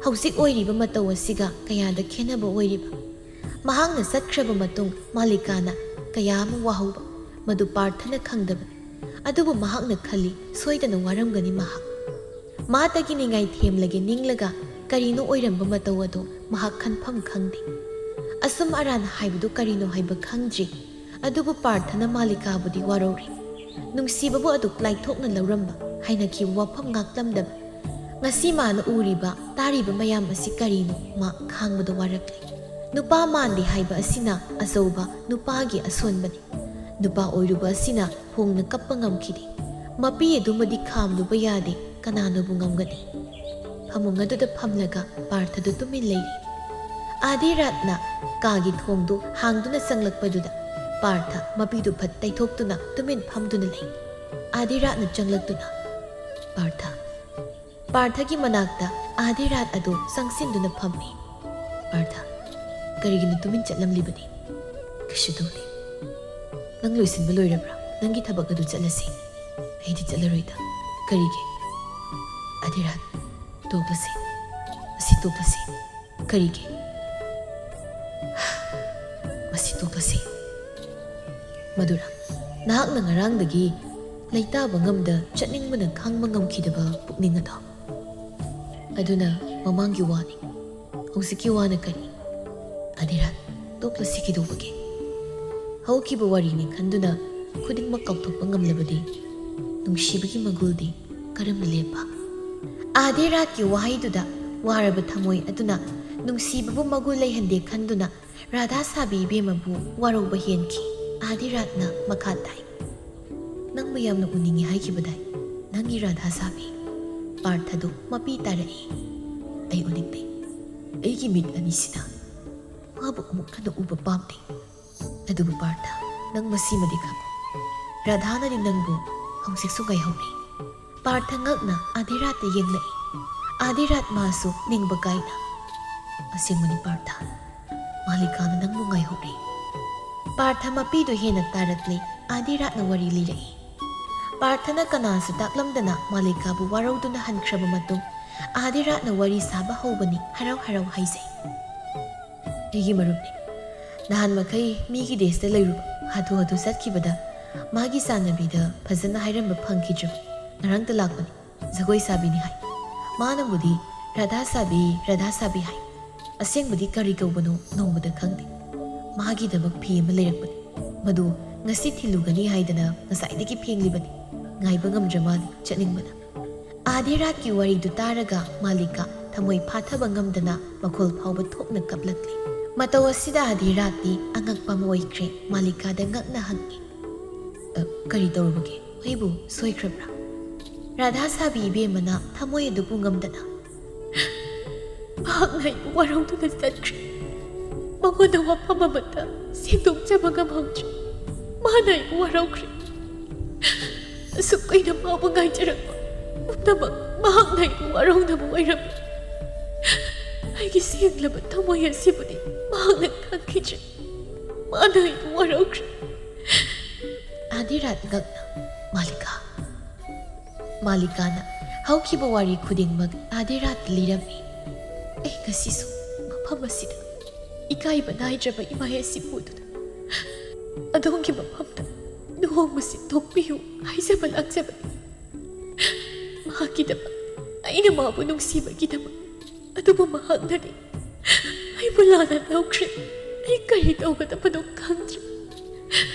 ꯍꯧꯖꯤꯛ ꯑꯣꯏꯔꯤꯕ ꯃꯇꯧ ꯑꯁꯤꯒ ꯀꯌꯥꯗ ꯈꯦꯟꯅꯕ ꯑꯣꯏꯔꯤꯕ! ꯃꯍꯥꯛꯅ ꯆꯠꯈ꯭ꯔꯕ ꯃꯇꯨꯡ ꯃꯥꯂꯤꯀꯥꯅ ꯀꯌꯥ ꯑꯃ ꯋꯥꯍꯧꯕ, ꯃꯗꯨ ꯄꯥꯔꯊꯅ ꯈꯪꯗꯕꯅꯤ꯫ ꯑꯗꯨꯕꯨ ꯃꯍꯥꯛꯅ ꯈꯜꯂꯤ, ꯁꯣꯏꯗꯅ ꯋꯥꯔꯝꯒꯅꯤ ꯃꯍꯥꯛ꯫ ꯃꯥꯇꯒꯤ ꯅꯤꯡꯉꯥꯏ ꯊꯦꯝꯂꯒꯦ ꯅꯤꯡꯂꯒ ꯀꯔꯤꯅꯣ ꯑꯣꯏꯔꯝꯕ ꯃꯇꯧ ꯑꯗꯨ ꯃꯍꯥꯛ ꯈꯟꯐꯝ ꯈꯪꯗꯦ꯫ ꯑꯁꯨꯝ ꯑꯔꯥꯟ ꯍꯥꯏꯕꯗꯨ ꯀꯔꯤꯅꯣ ꯍꯥꯏꯕ ꯈꯪꯗ꯭ꯔꯤ꯫ ꯑꯗꯨꯕꯨ ꯄꯥꯔꯊꯅ ꯃꯥꯂꯤꯀꯥꯕꯨꯗꯤ ꯋꯥꯔꯧꯔꯤ꯫ ꯅꯨꯡꯁꯤꯕꯕꯨ ꯑꯗꯨꯛ ꯂꯥꯏꯊꯣꯛꯅ ꯂꯧꯔꯝꯕ, ꯍꯥꯏꯅꯈꯤꯕ ꯋꯥꯐꯝ ꯉꯥꯛꯂꯝꯗꯕ꯫ ꯉꯁꯤ ꯃꯥꯅ ꯎꯔꯤꯕ, ꯇꯥꯔꯤꯕ ꯃꯌꯥꯝ ꯑꯁꯤ ꯀꯔꯤꯅꯣ? ꯃꯥ ꯈꯥꯡꯕꯗ ꯋꯥꯔꯛꯂꯦ꯫ ꯅꯨꯄꯥ ꯃꯥꯟꯗꯦ ꯍꯥꯏꯕ ꯑꯁꯤꯅ ꯑꯆꯧꯕ ꯅꯨꯄꯥꯒꯤ ꯑꯁꯣꯟꯕꯅꯤ꯫ ꯅꯨꯄꯥ ꯑꯣꯏꯔꯨꯕ ꯑꯁꯤꯅ ꯐꯣꯡꯅ ꯀꯞꯄ ꯉꯝꯈꯤꯗꯦ꯫ ꯃꯄꯤ ꯑꯗꯨꯃꯗꯤ ꯈꯥꯝꯂꯨꯕ ꯌꯥꯗꯦ, ꯀꯅꯥꯅꯕꯨ ꯉꯝꯒꯅꯤ? ꯐꯃꯨꯡ ꯑꯗꯨꯗ ꯐꯝꯂꯒ ꯄꯥꯔꯊꯗꯨ ꯇꯨꯃꯤꯟ ꯂꯩꯔꯤ꯫ ꯑꯥꯗꯤ ꯔꯥꯠꯅ ꯀꯥꯒꯤ ꯊꯣꯡꯗꯨ ꯍꯥꯡꯗꯨꯅ ꯆꯪꯂꯛꯄꯗꯨꯗ ꯄꯥꯔꯊ ꯃꯄꯤꯗꯨ ꯐꯠ ꯇꯩꯊꯣꯛꯇꯨꯅ ꯇꯨꯃꯤꯟ ꯐꯝꯗꯨꯅ ꯂꯩ꯫ ꯑꯥꯗꯤ ꯔꯥꯠꯅ ꯆꯪꯂꯛꯇꯨꯅ, "ꯄꯥꯔꯊ꯫" ꯄꯥꯔꯊꯒꯤ ꯃꯅꯥꯛꯇ ꯑꯥꯗꯤ ꯔꯥꯠ ꯑꯗꯨ ꯆꯪꯁꯤꯟꯗꯨꯅ ꯐꯝꯃꯤ꯫ "ꯄꯥꯔꯊ, ꯀꯔꯤꯒꯤꯅꯣ ꯇꯨꯃꯤꯟ ꯆꯠꯂꯝꯂꯤꯕꯗꯤ? ꯀꯩꯁꯨ ꯇꯧꯗꯦ꯫ ꯅꯪ ꯂꯣꯏꯁꯤꯟꯕ ꯂꯣꯏꯔꯕ꯭ꯔꯥ? ꯅꯪꯒꯤ ꯊꯕꯛ ꯑꯗꯨ ꯆꯠꯂꯁꯤ꯫ ꯑꯩꯗꯤ ꯆꯠꯂꯔꯣꯏꯗ꯫ ꯀꯔꯤꯒꯤ? ꯑꯗꯤꯔꯥꯠ, ꯇꯣꯛꯂꯁꯤ꯫ ꯑꯁꯤ ꯇꯣꯛꯂꯁꯤ꯫ ꯀꯔꯤꯒꯤ? ꯃꯁꯤ ꯇꯣꯛꯂꯁꯤ꯫ ꯃꯗꯨꯔꯥ, ꯅꯍꯥꯛꯅ ꯉꯔꯥꯡꯗꯒꯤ ꯂꯩꯇꯥꯕ ꯉꯝꯗ ꯆꯠꯅꯤꯡꯕꯅ ꯈꯥꯡꯕ ꯉꯝꯈꯤꯗꯕ ꯄꯨꯛꯅꯤꯡ ꯑꯗꯣ꯫ ꯑꯗꯨꯅ ꯃꯃꯥꯡꯒꯤ ꯋꯥꯅꯤ꯫ ꯍꯧꯖꯤꯛꯀꯤ ꯋꯥꯅ ꯀꯔꯤ? ꯑꯗꯤꯔꯥꯠ, ꯇꯣꯛꯂꯁꯤ ꯀꯩꯗꯧꯕꯒꯦ? ꯍꯧꯈꯤꯕ ꯋꯥꯔꯤꯅꯤ ꯈꯟꯗꯨꯅ ꯈꯨꯗꯤꯡꯃꯛ ꯀꯥꯎꯊꯣꯛꯄ ꯉꯝꯂꯕꯗꯤ ꯅꯨꯡꯁꯤꯕꯒꯤ ꯃꯒꯨꯜꯗꯤ ꯀꯔꯝꯅ ꯂꯦꯞꯄ? ꯑꯗꯤꯔꯥꯠꯀꯤ ꯋꯥꯍꯩꯗꯨꯗ ꯋꯥꯔꯕ ꯊꯃꯣꯏ ꯑꯗꯨꯅ ꯅꯨꯡꯁꯤꯕꯕꯨ ꯃꯒꯨꯜ ꯂꯩꯍꯟꯗꯦ ꯈꯟꯗꯨꯅ ꯔꯥꯙꯥ ꯁꯥꯕꯤ ꯏꯕꯦꯝꯃꯕꯨ ꯋꯥꯔꯧꯕ ꯍꯦꯟꯈꯤ꯫ ꯑꯗꯤꯔꯥꯠꯅ ꯃꯈꯥ ꯇꯥꯏ, "ꯅꯪꯕꯨ ꯌꯥꯝꯅ ꯎꯅꯤꯡꯉꯤ ꯍꯥꯏꯈꯤꯕꯗꯥꯏ, ꯅꯪꯒꯤ ꯔꯥꯙꯥ ꯁꯥꯕꯤ?" ꯄꯥꯔꯊꯗꯨ ꯃꯄꯤ ꯇꯥꯔꯛꯏ꯫ "ꯑꯩ ꯎꯅꯤꯡꯗꯦ꯫ ꯑꯩꯒꯤ ꯃꯤꯠ ꯑꯅꯤꯁꯤꯅ ꯃꯥꯕꯨ ꯑꯃꯨꯛ ꯍꯟꯅ ꯎꯕ ꯄꯥꯝꯗꯦ꯫ ꯑꯗꯨꯕꯨ ꯄꯥꯔꯊ, ꯅꯪ ꯃꯁꯤꯃꯗꯤ ꯈꯪꯉꯨ, ꯔꯥꯙꯥꯅꯗꯤ ꯅꯪꯕꯨ ꯍꯧꯖꯤꯛꯁꯨ ꯉꯥꯏꯍꯧꯔꯤ꯫" ꯄꯥꯔꯊ ꯉꯛꯅ ꯑꯗꯤꯔꯥꯠꯇ ꯌꯦꯡꯂꯛꯏ꯫ ꯑꯗꯤꯔꯥꯠ ꯃꯥꯁꯨ ꯅꯤꯡꯕ ꯀꯥꯏꯅ, "ꯑꯁꯦꯡꯕꯅꯤ ꯄꯥꯔꯊ, ꯃꯥꯂꯤꯀꯥꯅ ꯅꯪꯕꯨ ꯉꯥꯏꯍꯧꯔꯤ꯫" ꯄꯥꯔꯊ ꯃꯄꯤꯗꯨ ꯍꯦꯟꯅ ꯇꯥꯔꯛꯂꯦ꯫ ꯑꯗꯤꯔꯥꯠꯅ ꯋꯥꯔꯤ ꯂꯤꯔꯛꯏ꯫ ꯄꯥꯔꯊꯅ ꯀꯅꯥꯁꯨ ꯇꯥꯛꯂꯝꯗꯅ ꯃꯥꯂꯤꯀꯥꯕꯨ ꯋꯥꯔꯧꯗꯨꯅ ꯍꯟꯈ꯭ꯔꯕ ꯃꯇꯨꯡ, ꯑꯗꯤꯔꯥꯠꯅ ꯋꯥꯔꯤ ꯁꯥꯕ ꯍꯧꯕꯅꯤ ꯍꯔꯥꯎ ꯍꯔꯥꯎ ꯍꯥꯏꯖꯩ꯫ ꯑꯩꯒꯤ ꯃꯔꯨꯞꯅꯤ꯫ ꯅꯍꯥꯟ ꯃꯈꯩ ꯃꯤꯒꯤ ꯗꯦꯁꯇ ꯂꯩꯔꯨꯕ, ꯍꯥꯊꯨ ꯍꯥꯊꯨ ꯆꯠꯈꯤꯕꯗ ꯃꯥꯒꯤ ꯆꯥꯟꯅꯕꯤꯗ ꯐꯖꯅ ꯍꯥꯏꯔꯝꯕ ꯐꯪꯈꯤꯗ꯭ꯔꯕ꯫ ꯉꯔꯥꯡꯇ ꯂꯥꯛꯄꯅꯤ꯫ ꯖꯒꯣꯏ ꯁꯥꯕꯤꯅꯤ ꯍꯥꯏ꯫ ꯃꯥꯅꯕꯨꯗꯤ "ꯔꯥꯙꯥ ꯁꯥꯕꯤ, ꯔꯥꯙꯥ ꯁꯥꯕꯤ" ꯍꯥꯏ꯫ ꯑꯁꯦꯡꯕꯗꯤ ꯀꯔꯤ ꯀꯧꯕꯅꯣ ꯅꯣꯡꯃꯗ ꯈꯪꯗꯦ꯫ ꯃꯥꯒꯤꯗꯃꯛ ꯐꯤ ꯑꯃ ꯂꯩꯔꯛꯄꯅꯤ꯫ ꯃꯗꯨ ꯉꯁꯤ ꯊꯤꯜꯂꯨꯒꯅꯤ ꯍꯥꯏꯗꯅ ꯉꯁꯥꯏꯗꯒꯤ ꯐꯦꯡꯂꯤꯕꯅꯤ꯫ ꯉꯥꯏꯕ ꯉꯝꯗ꯭ꯔ ꯃꯥꯜꯂꯤ ꯆꯠꯅꯤꯡꯕꯅ꯫ ꯑꯥꯗꯤꯔꯥꯠꯀꯤ ꯋꯥꯔꯤꯗꯨ ꯇꯥꯔꯒ ꯃꯥꯂꯤꯀꯥ ꯊꯃꯣꯏ ꯐꯥꯊꯕ ꯉꯝꯗꯅ ꯃꯈꯣꯜ ꯐꯥꯎꯕ ꯊꯣꯛꯅ ꯀꯞꯂꯛꯂꯤ꯫ ꯃꯇꯧ ꯑꯁꯤꯗ ꯑꯥꯗꯤꯔꯥꯠꯇꯤ ꯑꯉꯛꯄ ꯑꯃ ꯑꯣꯏꯈ꯭ꯔꯦ꯫ ꯃꯥꯂꯤꯀꯥꯗ ꯉꯛꯅ ꯍꯪꯉꯤ, "ꯑ, ꯀꯔꯤ ꯇꯧꯔꯨꯕꯒꯦ? ꯑꯩꯕꯨ ꯁꯣꯏꯈ꯭ꯔꯕ꯭ꯔꯥ?" ꯔꯥꯙꯥ ꯁꯥꯕꯤ ꯏꯕꯦꯝꯃꯅ ꯊꯃꯣꯏ ꯑꯗꯨꯕꯨ ꯉꯝꯗꯅ, "ꯃꯍꯥꯛꯅ ꯑꯩꯕꯨ ꯋꯥꯔꯧꯗꯨꯅ ꯆꯠꯈ꯭ꯔꯦ꯫ ꯃꯉꯣꯟꯗ ꯋꯥꯐꯝ ꯑꯃꯠꯇ ꯁꯦꯡꯗꯣꯛꯆꯕ ꯉꯝꯍꯧꯗ꯭ꯔꯦ꯫ ꯃꯥꯅ ꯑꯩꯕꯨ ꯋꯥꯔꯧꯈ꯭ꯔꯦ꯫ ꯑꯁꯨꯛ ꯀꯨꯏꯅ ꯃꯥꯕꯨ ꯉꯥꯏꯖꯔꯛꯄ ꯄꯨꯝꯅꯃꯛ ꯃꯍꯥꯛꯅ ꯑꯩꯕꯨ ꯋꯥꯔꯧꯅꯕ ꯑꯣꯏꯔꯝꯃꯤ꯫ ꯑꯩꯒꯤ ꯁꯦꯡꯂꯕ ꯊꯃꯣꯏ ꯑꯁꯤꯕꯨꯗꯤ ꯃꯥ ꯃꯍꯥꯛꯅ ꯈꯪꯈꯤꯗ꯭ꯔꯦ꯫ ꯃꯥꯅ ꯑꯩꯕꯨ ꯋꯥꯔꯧꯈ꯭ꯔꯦ꯫ ꯑꯥꯗꯤꯔꯥꯠ ꯉꯛꯅ, "ꯃꯥꯂꯤꯀꯥ?" ꯃꯥꯂꯤꯀꯥꯅ ꯍꯧꯈꯤꯕ ꯋꯥꯔꯤ ꯈꯨꯗꯤꯡꯃꯛ ꯑꯥꯗꯤꯔꯥꯠ ꯂꯤꯔꯝꯃꯤ꯫ ꯑꯩ ꯉꯁꯤꯁꯨ ꯃꯐꯝ ꯑꯁꯤꯗ ꯏꯀꯥꯏꯕ ꯅꯥꯏꯗ꯭ꯔꯕ ꯏꯃꯥ ꯑꯁꯤ ꯄꯨꯗꯨꯅ ꯑꯗꯣꯝꯒꯤ ꯃꯐꯝꯗ ꯂꯨꯍꯣꯡꯕꯁꯤ ꯊꯣꯛꯄꯤꯌꯨ ꯍꯥꯏꯖꯕ ꯂꯥꯛꯆꯕꯅꯤ꯫ ꯃꯍꯥꯛꯀꯤꯗꯃꯛ, ꯑꯩꯅ ꯃꯥꯕꯨ ꯅꯨꯡꯁꯤꯕꯒꯤꯗꯃꯛ꯫ ꯑꯗꯨꯕꯨ ꯃꯍꯥꯛꯅꯗꯤ ꯑꯩꯕꯨ ꯂꯥꯟꯅ ꯂꯧꯈ꯭ꯔꯦ꯫ ꯑꯩ ꯀꯔꯤ ꯇꯧꯒꯗꯕꯅꯣ ꯈꯪꯗ꯭ꯔꯦ꯫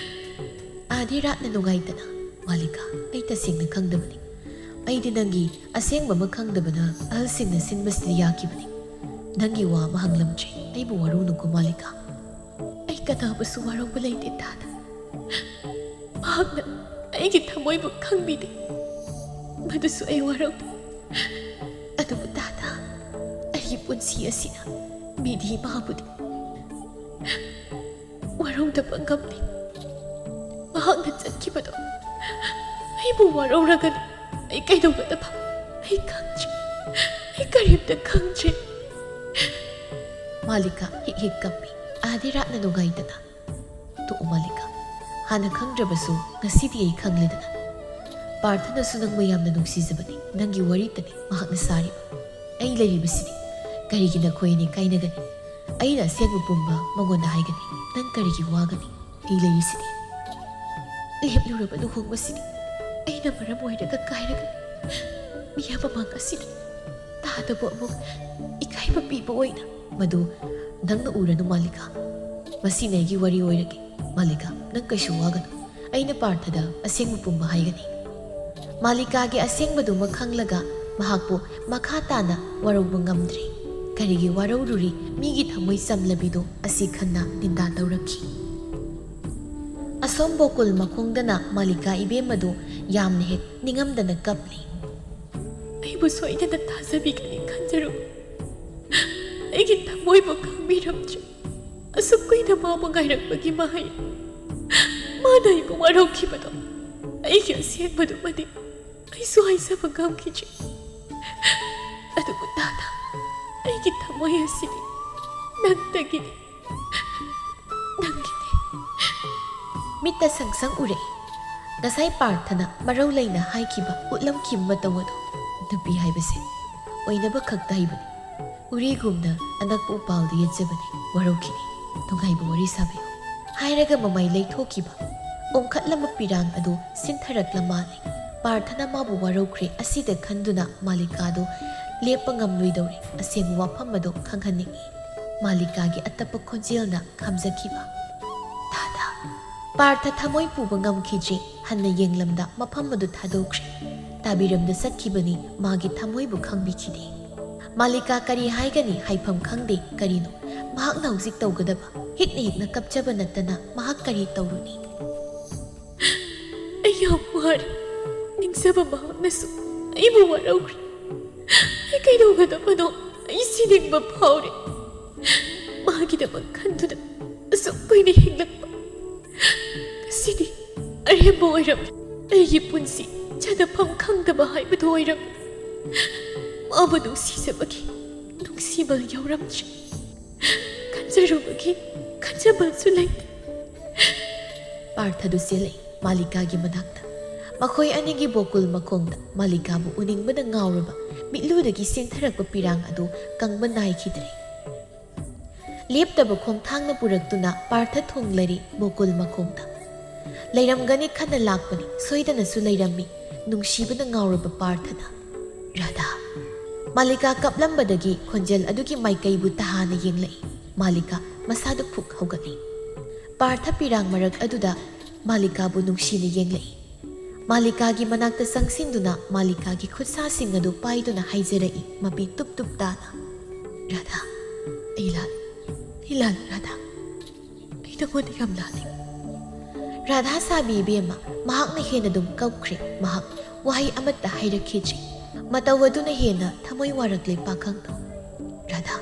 ꯑꯥꯗꯤꯔꯥꯠꯅ ꯅꯨꯡꯉꯥꯏꯇꯅ, "ꯃꯥꯂꯤꯀꯥ, ꯑꯩ ꯇꯁꯦꯡꯅ ꯈꯪꯗꯕꯅꯤ꯫ ꯑꯩꯗꯤ ꯅꯪꯒꯤ ꯑꯁꯦꯡꯕꯃꯛ ꯈꯪꯗꯕꯅ ꯑꯍꯜꯁꯤꯡꯅ ꯁꯤꯟꯕꯁꯤꯗ ꯌꯥꯈꯤꯕꯅꯤ꯫ ꯅꯪꯒꯤ ꯋꯥ ꯑꯃ ꯍꯪꯂꯝꯗ꯭ꯔꯦ꯫ ꯑꯩꯕꯨ ꯋꯥꯔꯧꯅꯨꯀꯣ, ꯃꯥꯂꯤꯀꯥ꯫ ꯑꯩ ꯀꯅꯥꯕꯨꯁꯨ ꯋꯥꯔꯧꯕ ꯂꯩꯇꯦ, ꯗꯥꯗꯥ꯫ ꯃꯍꯥꯛꯅ ꯑꯩꯒꯤ ꯊꯃꯣꯏꯕꯨ ꯈꯪꯕꯤꯗꯦ꯫ ꯃꯗꯨꯁꯨ ꯑꯩ ꯋꯥꯔꯧꯗꯦ꯫ ꯑꯗꯨꯕꯨ ꯗꯥꯗꯥ, ꯑꯩꯒꯤ ꯄꯨꯟꯁꯤ ꯑꯁꯤꯅ ꯃꯤꯗꯤ ꯃꯥꯕꯨꯗꯤ ꯋꯥꯔꯧꯗꯕ ꯉꯝꯗꯦ꯫ ꯃꯍꯥꯛꯅ ꯆꯠꯈꯤꯕꯗꯣ ꯑꯩꯕꯨ ꯋꯥꯔꯧꯔꯒꯅꯤ꯫ ꯑꯩ ꯀꯩꯗꯧꯒꯗꯕ? ꯑꯩ ꯈꯪꯗ꯭ꯔꯦ꯫ ꯑꯩ ꯀꯔꯤꯝꯇ ꯈꯪꯗ꯭ꯔꯦ꯫" ꯃꯥꯂꯤꯀꯥ ꯍꯤꯛ ꯍꯤꯛ ꯀꯞꯄꯤ꯫ ꯑꯥꯗꯤꯔꯥꯠꯅ ꯅꯨꯡꯉꯥꯏꯇꯅ, "ꯇꯣꯛꯎ ꯃꯥꯂꯤꯀꯥ꯫ ꯍꯥꯟꯅ ꯈꯪꯗ꯭ꯔꯕꯁꯨ ꯉꯁꯤꯗꯤ ꯑꯩ ꯈꯪꯂꯦꯗꯅ꯫ ꯄꯥꯔꯊꯅꯁꯨ ꯅꯪꯕꯨ ꯌꯥꯝꯅ ꯅꯨꯡꯁꯤꯖꯕꯅꯤ꯫ ꯅꯪꯒꯤ ꯋꯥꯔꯤꯇꯅꯤ ꯃꯍꯥꯛꯅ ꯁꯥꯔꯤꯕ꯫ ꯑꯩ ꯂꯩꯔꯤꯕꯁꯤꯗꯤ ꯀꯔꯤꯒꯤ ꯅꯈꯣꯏ ꯑꯅꯤ ꯀꯥꯏꯅꯒꯅꯤ? ꯑꯩꯅ ꯑꯁꯦꯡꯕ ꯄꯨꯝꯕ ꯃꯉꯣꯟꯗ ꯍꯥꯏꯒꯅꯤ꯫ ꯅꯪ ꯀꯔꯤꯒꯤ ꯋꯥꯒꯅꯤ? ꯑꯩ ꯂꯩꯔꯤꯁꯤꯗꯤ꯫ ꯂꯦꯞꯂꯨꯔꯕ ꯂꯨꯍꯣꯡꯕꯁꯤꯗꯤ ꯑꯩꯅ ꯃꯔꯝ ꯑꯣꯏꯔꯒ ꯀꯥꯏꯔꯒꯅꯤ꯫ ꯃꯤꯌꯥꯝ ꯃꯃꯥꯡ ꯑꯁꯤꯗ ꯗꯥꯗꯥꯕꯨ ꯑꯃꯨꯛ ꯏꯀꯥꯏꯕ ꯄꯤꯕ ꯑꯣꯏꯅ꯫ ꯃꯗꯨ ꯅꯪꯅ ꯎꯔꯅꯨ, ꯃꯥꯂꯤꯀꯥ꯫ ꯃꯁꯤꯅ ꯑꯩꯒꯤ ꯋꯥꯔꯤ ꯑꯣꯏꯔꯒꯦ꯫ ꯃꯥꯂꯤꯀꯥ, ꯅꯪ ꯀꯩꯁꯨ ꯋꯥꯒꯅꯨ꯫ ꯑꯩꯅ ꯄꯥꯔꯊꯗ ꯑꯁꯦꯡꯕ ꯄꯨꯝꯕ ꯍꯥꯏꯒꯅꯤ꯫" ꯃꯥꯂꯤꯀꯥꯒꯤ ꯑꯁꯦꯡꯕꯗꯨꯃꯛ ꯈꯪꯂꯒ ꯃꯍꯥꯛꯄꯨ ꯃꯈꯥ ꯇꯥꯅ ꯋꯥꯔꯧꯕ ꯉꯝꯗ꯭ꯔꯦ꯫ ꯀꯔꯤꯒꯤ ꯋꯥꯔꯧꯔꯨꯔꯤ? ꯃꯤꯒꯤ ꯊꯃꯣꯏ ꯆꯝꯂꯕꯤꯗꯣ ꯑꯁꯤ ꯈꯟꯅ ꯅꯤꯟꯗꯥ ꯇꯧꯔꯛꯈꯤ꯫ ꯑꯁꯣꯝ ꯒꯣꯀꯨꯜ ꯃꯈꯣꯡꯗꯅ ꯃꯥꯂꯤꯀꯥ ꯏꯕꯦꯝꯃꯗꯨ ꯌꯥꯝꯅ ꯍꯦꯛ ꯅꯤꯡꯉꯝꯗꯅ ꯀꯞꯂꯤ꯫ "ꯑꯩꯕꯨ ꯁꯣꯏꯗꯅ ꯊꯥꯖꯕꯤꯒꯅꯤ ꯈꯟꯖꯔꯨ꯫ ꯑꯩꯒꯤ ꯊꯃꯣꯏꯕꯨ ꯈꯪꯕꯤꯔꯝꯗ꯭ꯔꯦ꯫ ꯑꯁꯨꯛ ꯀꯨꯏꯅ ꯃꯥꯕꯨ ꯉꯥꯏꯔꯛꯄꯒꯤ ꯃꯍꯩ꯫ ꯃꯥꯅ ꯑꯩꯕꯨ ꯋꯥꯔꯧꯈꯤꯕꯗꯣ ꯑꯩꯒꯤ ꯑꯁꯦꯡꯕꯗꯨꯃꯗꯤ ꯑꯩꯁꯨ ꯍꯥꯏꯖꯕ ꯉꯝꯈꯤꯗ꯭ꯔꯦ꯫ ꯑꯗꯨꯕꯨ ꯗꯥꯗꯥ, ꯑꯩꯒꯤ ꯊꯃꯣꯏ ꯑꯁꯤꯗꯤ ꯅꯪꯇꯒꯤꯅꯤ꯫ ꯃꯤꯠꯇ ꯁꯪꯁꯪ ꯎꯔꯛꯏ꯫ ꯉꯁꯥꯏ ꯄꯥꯔꯊꯅ ꯃꯔꯧ ꯂꯩꯅ ꯍꯥꯏꯈꯤꯕ, ꯎꯠꯂꯝꯈꯤꯕ ꯃꯇꯧ ꯑꯗꯣ꯫ ꯅꯨꯄꯤ ꯍꯥꯏꯕꯁꯦ ꯑꯣꯏꯅꯕ ꯈꯛꯇ ꯍꯩꯕꯅꯤ꯫ ꯎꯔꯤꯒꯨꯝꯅ ꯑꯅꯛꯄ ꯎꯄꯥꯜꯗ ꯌꯦꯠꯆꯕꯅꯤ꯫ ꯋꯥꯔꯧꯈꯤꯅꯤ꯫ ꯅꯨꯡꯉꯥꯏꯕ ꯋꯥꯔꯤ ꯁꯥꯕꯤꯌꯨ꯫ ꯍꯥꯏꯔꯒ ꯃꯃꯥꯏ ꯂꯩꯊꯣꯛꯈꯤꯕ꯫ ꯑꯣꯟꯈꯠꯂꯝꯕ ꯄꯤꯔꯥꯡ ꯑꯗꯨ ꯁꯤꯟꯊꯔꯛꯂ ꯃꯥꯜꯂꯦ꯫ ꯄꯥꯔꯊꯅ ꯃꯥꯕꯨ ꯋꯥꯔꯧꯈ꯭ꯔꯦ꯫ ꯑꯁꯤꯗ ꯈꯟꯗꯨꯅ ꯃꯥꯂꯤꯀꯥꯗꯨ ꯂꯦꯞꯄ ꯉꯝꯂꯣꯏꯗꯧꯔꯦ꯫ ꯑꯁꯦꯡꯕ ꯋꯥꯐꯝ ꯑꯗꯨ ꯈꯪꯍꯟꯅꯤꯡꯏ꯫ ꯃꯥꯂꯤꯀꯥꯒꯤ ꯑꯇꯞꯄ ꯈꯣꯟꯖꯦꯜꯅ ꯈꯥꯝꯖꯈꯤꯕ꯫ ꯊꯥꯗ꯫ ꯄꯥꯔꯊ ꯊꯃꯣꯏ ꯄꯨꯕ ꯉꯝꯈꯤꯗ꯭ꯔꯦ꯫ ꯍꯟꯅ ꯌꯦꯡꯂꯝꯗ ꯃꯐꯝ ꯑꯗꯨ ꯊꯥꯗꯣꯛꯈ꯭ꯔꯦ꯫ ꯇꯥꯕꯤꯔꯝꯗ ꯆꯠꯈꯤꯕꯅꯤ꯫ ꯃꯥꯒꯤ ꯊꯃꯣꯏꯕꯨ ꯈꯪꯕꯤꯈꯤꯗꯦ꯫ ꯃꯥꯂꯤꯀꯥ ꯀꯔꯤ ꯍꯥꯏꯒꯅꯤ, ꯍꯥꯏꯐꯝ ꯈꯪꯗꯦ꯫ ꯀꯔꯤꯅꯣ ꯃꯍꯥꯛꯅ ꯍꯧꯖꯤꯛ ꯇꯧꯒꯗꯕ? ꯍꯤꯛꯅ ꯍꯤꯛꯅ ꯀꯞꯆꯕ ꯅꯠꯇꯅ ꯃꯍꯥꯛ ꯀꯔꯤ ꯇꯧꯔꯨꯅꯤ? ꯑꯩ ꯌꯥꯝ ꯋꯥꯔꯦ꯫ ꯅꯤꯡꯖꯕ ꯃꯍꯥꯛꯅꯁꯨ ꯑꯩꯕꯨ ꯋꯥꯔꯧꯈ꯭ꯔꯦ꯫ ꯑꯩ ꯀꯩꯗꯧꯒꯗꯕꯅꯣ? ꯑꯩ ꯁꯤꯅꯤꯡꯕ ꯐꯥꯎꯔꯦ꯫ ꯃꯥꯒꯤꯗꯃꯛ ꯈꯟꯗꯨꯅ ꯑꯁꯨꯛ ꯀꯨꯏꯅ ꯍꯤꯡꯂꯛꯄ꯫ ꯉꯁꯤꯗꯤ ꯑꯔꯦꯝꯕ ꯑꯣꯏꯔꯝꯃꯤ꯫ ꯑꯩꯒꯤ ꯄꯨꯟꯁꯤ ꯆꯠꯅꯐꯝ ꯈꯪꯗꯕ ꯍꯥꯏꯕꯗꯨ ꯑꯣꯏꯔꯝꯃꯤ꯫ ꯃꯥꯕꯨ ꯅꯨꯡꯁꯤꯖꯕꯒꯤ ꯅꯨꯡꯁꯤꯕ ꯌꯥꯎꯔꯝꯗ꯭ꯔꯦ꯫ ꯈꯟꯖꯔꯨꯕꯒꯤ ꯈꯟꯖꯕꯁꯨ ꯂꯩꯇꯦ꯫ ꯄꯥꯔꯊꯗꯨ ꯆꯦꯜꯂꯛꯏ ꯃꯥꯂꯤꯀꯥꯒꯤ ꯃꯅꯥꯛꯇ꯫ ꯃꯈꯣꯏ ꯑꯅꯤꯒꯤ ꯕꯣꯀꯨꯜ ꯃꯈꯣꯡꯗ ꯃꯥꯂꯤꯀꯥꯕꯨ ꯎꯅꯤꯡꯕꯅ ꯉꯥꯎꯔꯕ ꯃꯤꯠꯂꯨꯗꯒꯤ ꯆꯦꯟꯊꯔꯛꯄ ꯄꯤꯔꯥꯡ ꯑꯗꯨ ꯀꯪꯕ ꯅꯥꯏꯈꯤꯗ꯭ꯔꯦ꯫ ꯂꯦꯞꯇꯕ ꯈꯣꯡꯊꯥꯡꯅ ꯄꯨꯔꯛꯇꯨꯅ ꯄꯥꯔꯊ ꯊꯨꯡꯂꯔꯤ ꯕꯣꯀꯨꯜ ꯃꯈꯣꯡꯗ꯫ ꯂꯩꯔꯝꯒꯅꯤ ꯈꯟꯅ ꯂꯥꯛꯄꯅꯤ, ꯁꯣꯏꯗꯅꯁꯨ ꯂꯩꯔꯝꯃꯤ ꯅꯨꯡꯁꯤꯕꯅ ꯉꯥꯎꯔꯕ ꯄꯥꯔꯊꯅ꯫ "ꯔꯥꯙꯥ!" ꯃꯥꯂꯤꯀꯥ ꯀꯞꯂꯝꯕꯗꯒꯤ ꯈꯣꯟꯖꯦꯜ ꯑꯗꯨꯒꯤ ꯃꯥꯏꯀꯩꯕꯨ ꯇꯍꯥꯅ ꯌꯦꯡꯂꯛꯏ꯫ ꯃꯥꯂꯤꯀꯥ ꯃꯁꯥꯗꯨ ꯐꯨꯛ ꯍꯧꯒꯠꯂꯤ꯫ ꯄꯥꯔꯊ ꯄꯤꯔꯥꯡ ꯃꯔꯛ ꯑꯗꯨꯗ ꯃꯥꯂꯤꯀꯥꯕꯨ ꯅꯨꯡꯁꯤꯅ ꯌꯦꯡꯂꯛꯏ꯫ ꯃꯥꯂꯤꯀꯥꯒꯤ ꯃꯅꯥꯛꯇ ꯆꯪꯁꯤꯟꯗꯨꯅ ꯃꯥꯂꯤꯀꯥꯒꯤ ꯈꯨꯠꯁꯥꯁꯤꯡ ꯑꯗꯨ ꯄꯥꯏꯗꯨꯅ ꯍꯥꯏꯖꯔꯛꯏ, ꯃꯄꯤ ꯇꯨꯞ ꯇꯨꯞ ꯇꯥꯅ, "ꯔꯥꯙꯥ, ꯑꯩ ꯂꯥꯜꯂꯦ, ꯑꯩ ꯂꯥꯜꯂꯦ ꯔꯥꯙꯥ꯫ ꯑꯩ ꯅꯉꯣꯟꯗ ꯌꯥꯝ ꯂꯥꯜꯂꯦ꯫" ꯔꯥꯙꯥ ꯁꯥꯕꯤ ꯏꯕꯦꯝꯃ, ꯃꯍꯥꯛꯅ ꯍꯦꯟꯅ ꯑꯗꯨꯝ ꯀꯞꯈ꯭ꯔꯦ꯫ ꯃꯍꯥꯛ ꯋꯥꯍꯩ ꯑꯃꯠꯇ ꯍꯥꯏꯔꯛꯈꯤꯗ꯭ꯔꯤ꯫ ꯃꯇꯧ ꯑꯗꯨꯅ ꯍꯦꯟꯅ ꯊꯃꯣꯏ ꯋꯥꯔꯛꯂꯦ ꯄꯥꯈꯪꯗꯣ꯫ "ꯔꯥꯙꯥ,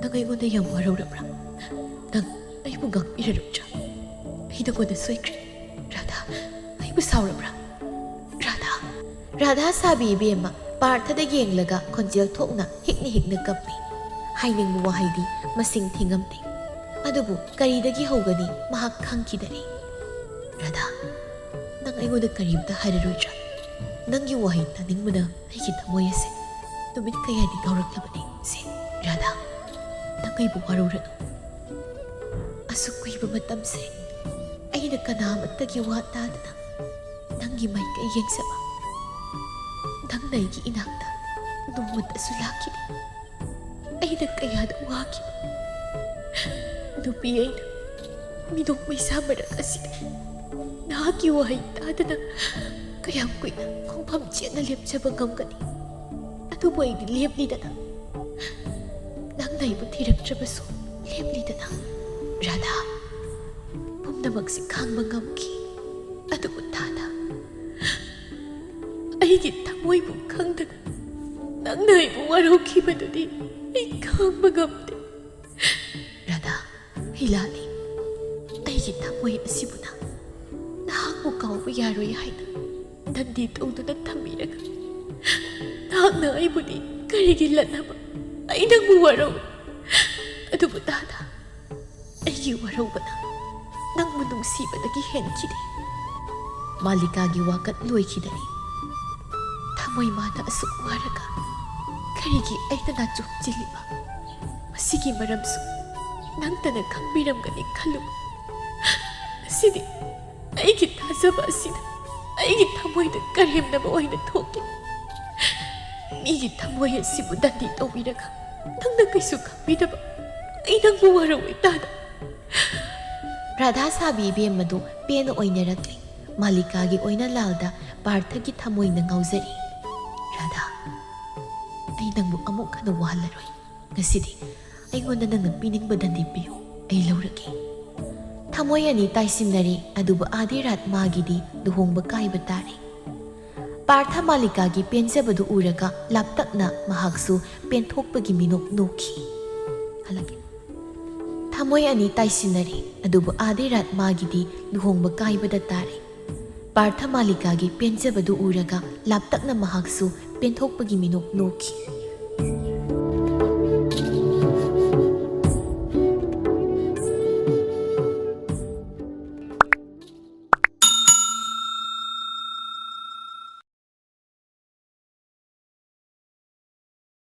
ꯅꯪ ꯑꯩꯉꯣꯟꯗ ꯌꯥꯝ ꯋꯥꯔꯧꯔꯕ꯭ꯔꯥ? ꯅꯪ ꯑꯩꯕꯨ ꯉꯥꯛꯄꯤꯔꯔꯣꯏꯗ꯭ꯔꯥ? ꯑꯩ ꯅꯉꯣꯟꯗ ꯁꯣꯏꯈ꯭ꯔꯦ꯫ ꯔꯥꯙꯥ, ꯑꯩꯕꯨ ꯁꯥꯎꯔꯕ꯭ꯔꯥ? ꯔꯥꯙꯥ!" ꯔꯥꯙꯥ ꯁꯥꯕꯤ ꯏꯕꯦꯝꯃ, ꯄꯥꯔꯊꯗ ꯌꯦꯡꯂꯒ ꯈꯣꯟꯖꯦꯜ ꯊꯣꯛꯅ ꯍꯤꯛꯅ ꯍꯤꯛꯅ ꯀꯞꯄꯤ꯫ ꯍꯥꯏꯅꯤꯡꯕ ꯋꯥꯍꯩꯗꯤ ꯃꯁꯤꯡ ꯊꯤꯉꯝꯗꯦ꯫ ꯑꯗꯨꯕꯨ ꯀꯔꯤꯗꯒꯤ ꯍꯧꯒꯅꯤ ꯃꯍꯥꯛ ꯈꯪꯈꯤꯗꯔꯦ꯫ ꯔꯥꯙꯥ, ꯅꯪ ꯑꯩꯉꯣꯟꯗ ꯀꯔꯤꯝꯇ ꯍꯥꯏꯔꯔꯣꯏꯗ꯭ꯔꯥ? ꯅꯪꯒꯤ ꯋꯥꯍꯩ ꯇꯥꯅꯤꯡꯕꯅ ꯑꯩꯒꯤ ꯊꯃꯣꯏ ꯑꯁꯦ ꯅꯨꯃꯤꯠ ꯀꯌꯥꯅꯤ ꯀꯥꯎꯔꯛꯂꯕꯅꯤ꯫ ꯁꯦ, ꯔꯥꯙꯥ, ꯅꯪ ꯑꯩꯕꯨ ꯋꯥꯔꯧꯔꯅꯨ꯫ ꯑꯁꯨꯛ ꯀꯨꯏꯕ ꯃꯇꯝꯁꯦ ꯑꯩꯅ ꯀꯅꯥ ꯑꯃꯠꯇꯒꯤ ꯋꯥ ꯇꯥꯗꯅ ꯅꯪꯒꯤ ꯃꯥꯏꯀꯩ ꯌꯦꯡꯖꯕ, ꯅꯪꯅ ꯑꯩꯒꯤ ꯏꯅꯥꯛꯇ ꯅꯣꯡꯃꯇꯁꯨ ꯂꯥꯛꯈꯤꯗꯦ꯫ ꯑꯩꯅ ꯀꯌꯥꯗ ꯋꯥꯈꯤꯕ ꯅꯨꯄꯤ ꯑꯩꯅ ꯃꯤꯅꯣꯛ ꯃꯩꯁꯥ ꯃꯔꯛ ꯑꯁꯤꯗ ꯅꯍꯥꯛꯀꯤ ꯋꯥꯍꯩ ꯇꯥꯗꯅ ꯀꯌꯥꯝ ꯀꯨꯏꯅ ꯈꯣꯡꯐꯝ ꯆꯦꯠꯅ ꯂꯦꯞꯆꯕ ꯉꯝꯒꯅꯤ? ꯑꯗꯨꯕꯨ ꯑꯩꯗꯤ ꯂꯦꯞꯂꯤꯗꯅ, ꯅꯪꯅ ꯑꯩꯕꯨ ꯊꯤꯔꯛꯇ꯭ꯔꯕꯁꯨ ꯂꯦꯞꯂꯤꯗꯅ꯫ ꯔꯥꯙꯥ, ꯄꯨꯝꯅꯃꯛꯁꯤ ꯈꯥꯡꯕ ꯉꯝꯈꯤ, ꯑꯗꯨꯕꯨ ꯇꯥꯗ, ꯑꯩꯒꯤ ꯊꯃꯣꯏꯕꯨ ꯈꯪꯗꯅ ꯅꯪꯅ ꯑꯩꯕꯨ ꯋꯥꯔꯧꯈꯤꯕꯗꯨꯗꯤ ꯑꯩ ꯈꯥꯡꯕ ꯉꯝꯗꯦ꯫ ꯔꯥꯙꯥ, ꯍꯩꯂꯥꯅꯤ, ꯑꯩꯒꯤ ꯊꯃꯣꯏ ꯑꯁꯤꯕꯨꯅ ꯅꯍꯥꯛꯄꯨ ꯀꯥꯎꯕ ꯌꯥꯔꯣꯏ ꯍꯥꯏꯅ ꯗꯟꯗꯤ ꯇꯧꯗꯨꯅ ꯊꯝꯕꯤꯔꯒ ꯅꯍꯥꯛꯅ ꯑꯩꯕꯨꯗꯤ ꯀꯔꯤꯒꯤ ꯂꯠꯅꯕ? ꯑꯩ ꯅꯪꯕꯨ ꯋꯥꯔꯧꯏ꯫ ꯑꯗꯨꯕꯨ ꯇꯥꯗ, ꯑꯩꯒꯤ ꯋꯥꯔꯧꯕꯅ ꯅꯪꯕꯨ ꯅꯨꯡꯁꯤꯕꯗꯒꯤ ꯍꯦꯟꯈꯤꯗꯦ꯫ ꯃꯥꯂꯤꯀꯥꯒꯤ ꯋꯥꯀꯠ ꯂꯣꯏꯈꯤꯗꯅꯤ꯫ ꯊꯃꯣꯏ ꯃꯥꯗ ꯑꯁꯨꯛ ꯋꯥꯔꯒ ꯀꯔꯤꯒꯤ ꯑꯩꯅ ꯅꯥꯆꯣꯝ ꯆꯤꯜꯂꯤꯕ? ꯃꯁꯤꯒꯤ ꯃꯔꯝꯁꯨ ꯅꯪꯇꯅ ꯈꯪꯕꯤꯔꯝꯒꯅꯤ ꯈꯜꯂꯨ꯫ ꯉꯁꯤꯗꯤ ꯑꯩꯒꯤ ꯊꯥꯖꯕ ꯑꯁꯤꯅ ꯑꯩꯒꯤ ꯊꯃꯣꯏꯗ ꯀꯔꯦꯝꯅꯕ ꯑꯣꯏꯅ ꯊꯣꯛꯂꯤ꯫ ꯃꯤꯒꯤ ꯊꯃꯣꯏ ꯑꯁꯤꯕꯨ ꯗꯟꯗꯤ ꯇꯧꯕꯤꯔꯒ ꯅꯪꯅ ꯀꯩꯁꯨ ꯈꯪꯕꯤꯗꯕ ꯑꯩ ꯅꯪꯕꯨ ꯋꯥꯔꯧꯏ ꯇꯥꯗ꯫ ꯔꯥꯙꯥ ꯁꯥꯕꯤ ꯏꯕꯦꯝꯃꯗꯨ ꯄꯦꯟꯅ ꯑꯣꯏꯅꯔꯛꯂꯤ꯫ ꯃꯥꯂꯤꯀꯥꯒꯤ ꯑꯣꯏꯅ ꯂꯥꯜꯗ ꯄꯥꯔꯊꯒꯤ ꯊꯃꯣꯏꯅ ꯉꯥꯎꯖꯔꯤ꯫ ꯔꯥꯙꯥ, ꯑꯩ ꯅꯪꯕꯨ ꯑꯃꯨꯛ ꯍꯟꯅ ꯋꯥꯍꯜꯂꯔꯣꯏ꯫ ꯉꯁꯤꯗꯤ ꯑꯩꯉꯣꯟꯗ ꯅꯪꯅ ꯄꯤꯅꯤꯡꯕ ꯗꯟꯗꯤ ꯄꯤꯌꯨ, ꯑꯩ ꯂꯧꯔꯒꯦ꯫ ꯊꯃꯣꯏ ꯑꯅꯤ ꯇꯥꯏꯁꯤꯟꯅꯔꯤ, ꯑꯗꯨꯕꯨ ꯑꯥꯗꯤ ꯔꯥꯠ ꯃꯥꯒꯤꯗꯤ ꯂꯨꯍꯣꯡꯕ ꯀꯥꯏꯕ ꯇꯥꯔꯦ꯫ ꯄꯥꯔꯊ ꯃꯥꯂꯤꯀꯥꯒꯤ ꯄꯦꯟꯖꯕꯗꯨ ꯎꯔꯒ ꯂꯥꯞꯇꯛꯅ ꯃꯍꯥꯛꯁꯨ ꯄꯦꯟꯊꯣꯛꯄꯒꯤ ꯃꯤꯅꯣꯛ ꯅꯣꯛꯈꯤ꯫ ꯍꯜꯂꯒꯦ꯫ ꯊꯃꯣꯏ ꯑꯅꯤ ꯇꯥꯏꯁꯤꯟꯅꯔꯤ, ꯑꯗꯨꯕꯨ ꯑꯥꯗꯤ ꯔꯥꯠ ꯃꯥꯒꯤꯗꯤ ꯂꯨꯍꯣꯡꯕ ꯀꯥꯏꯕꯗ ꯇꯥꯔꯦ꯫ ꯄꯥꯔꯊ ꯃꯥꯂꯤꯀꯥꯒꯤ ꯄꯦꯟꯖꯕꯗꯨ ꯎꯔꯒ ꯂꯥꯞꯇꯛꯅ ꯃꯍꯥꯛꯁꯨ ꯄꯦꯟꯊꯣꯛꯄꯒꯤ ꯃꯤꯅꯣꯛ ꯅꯣꯛꯈꯤ꯫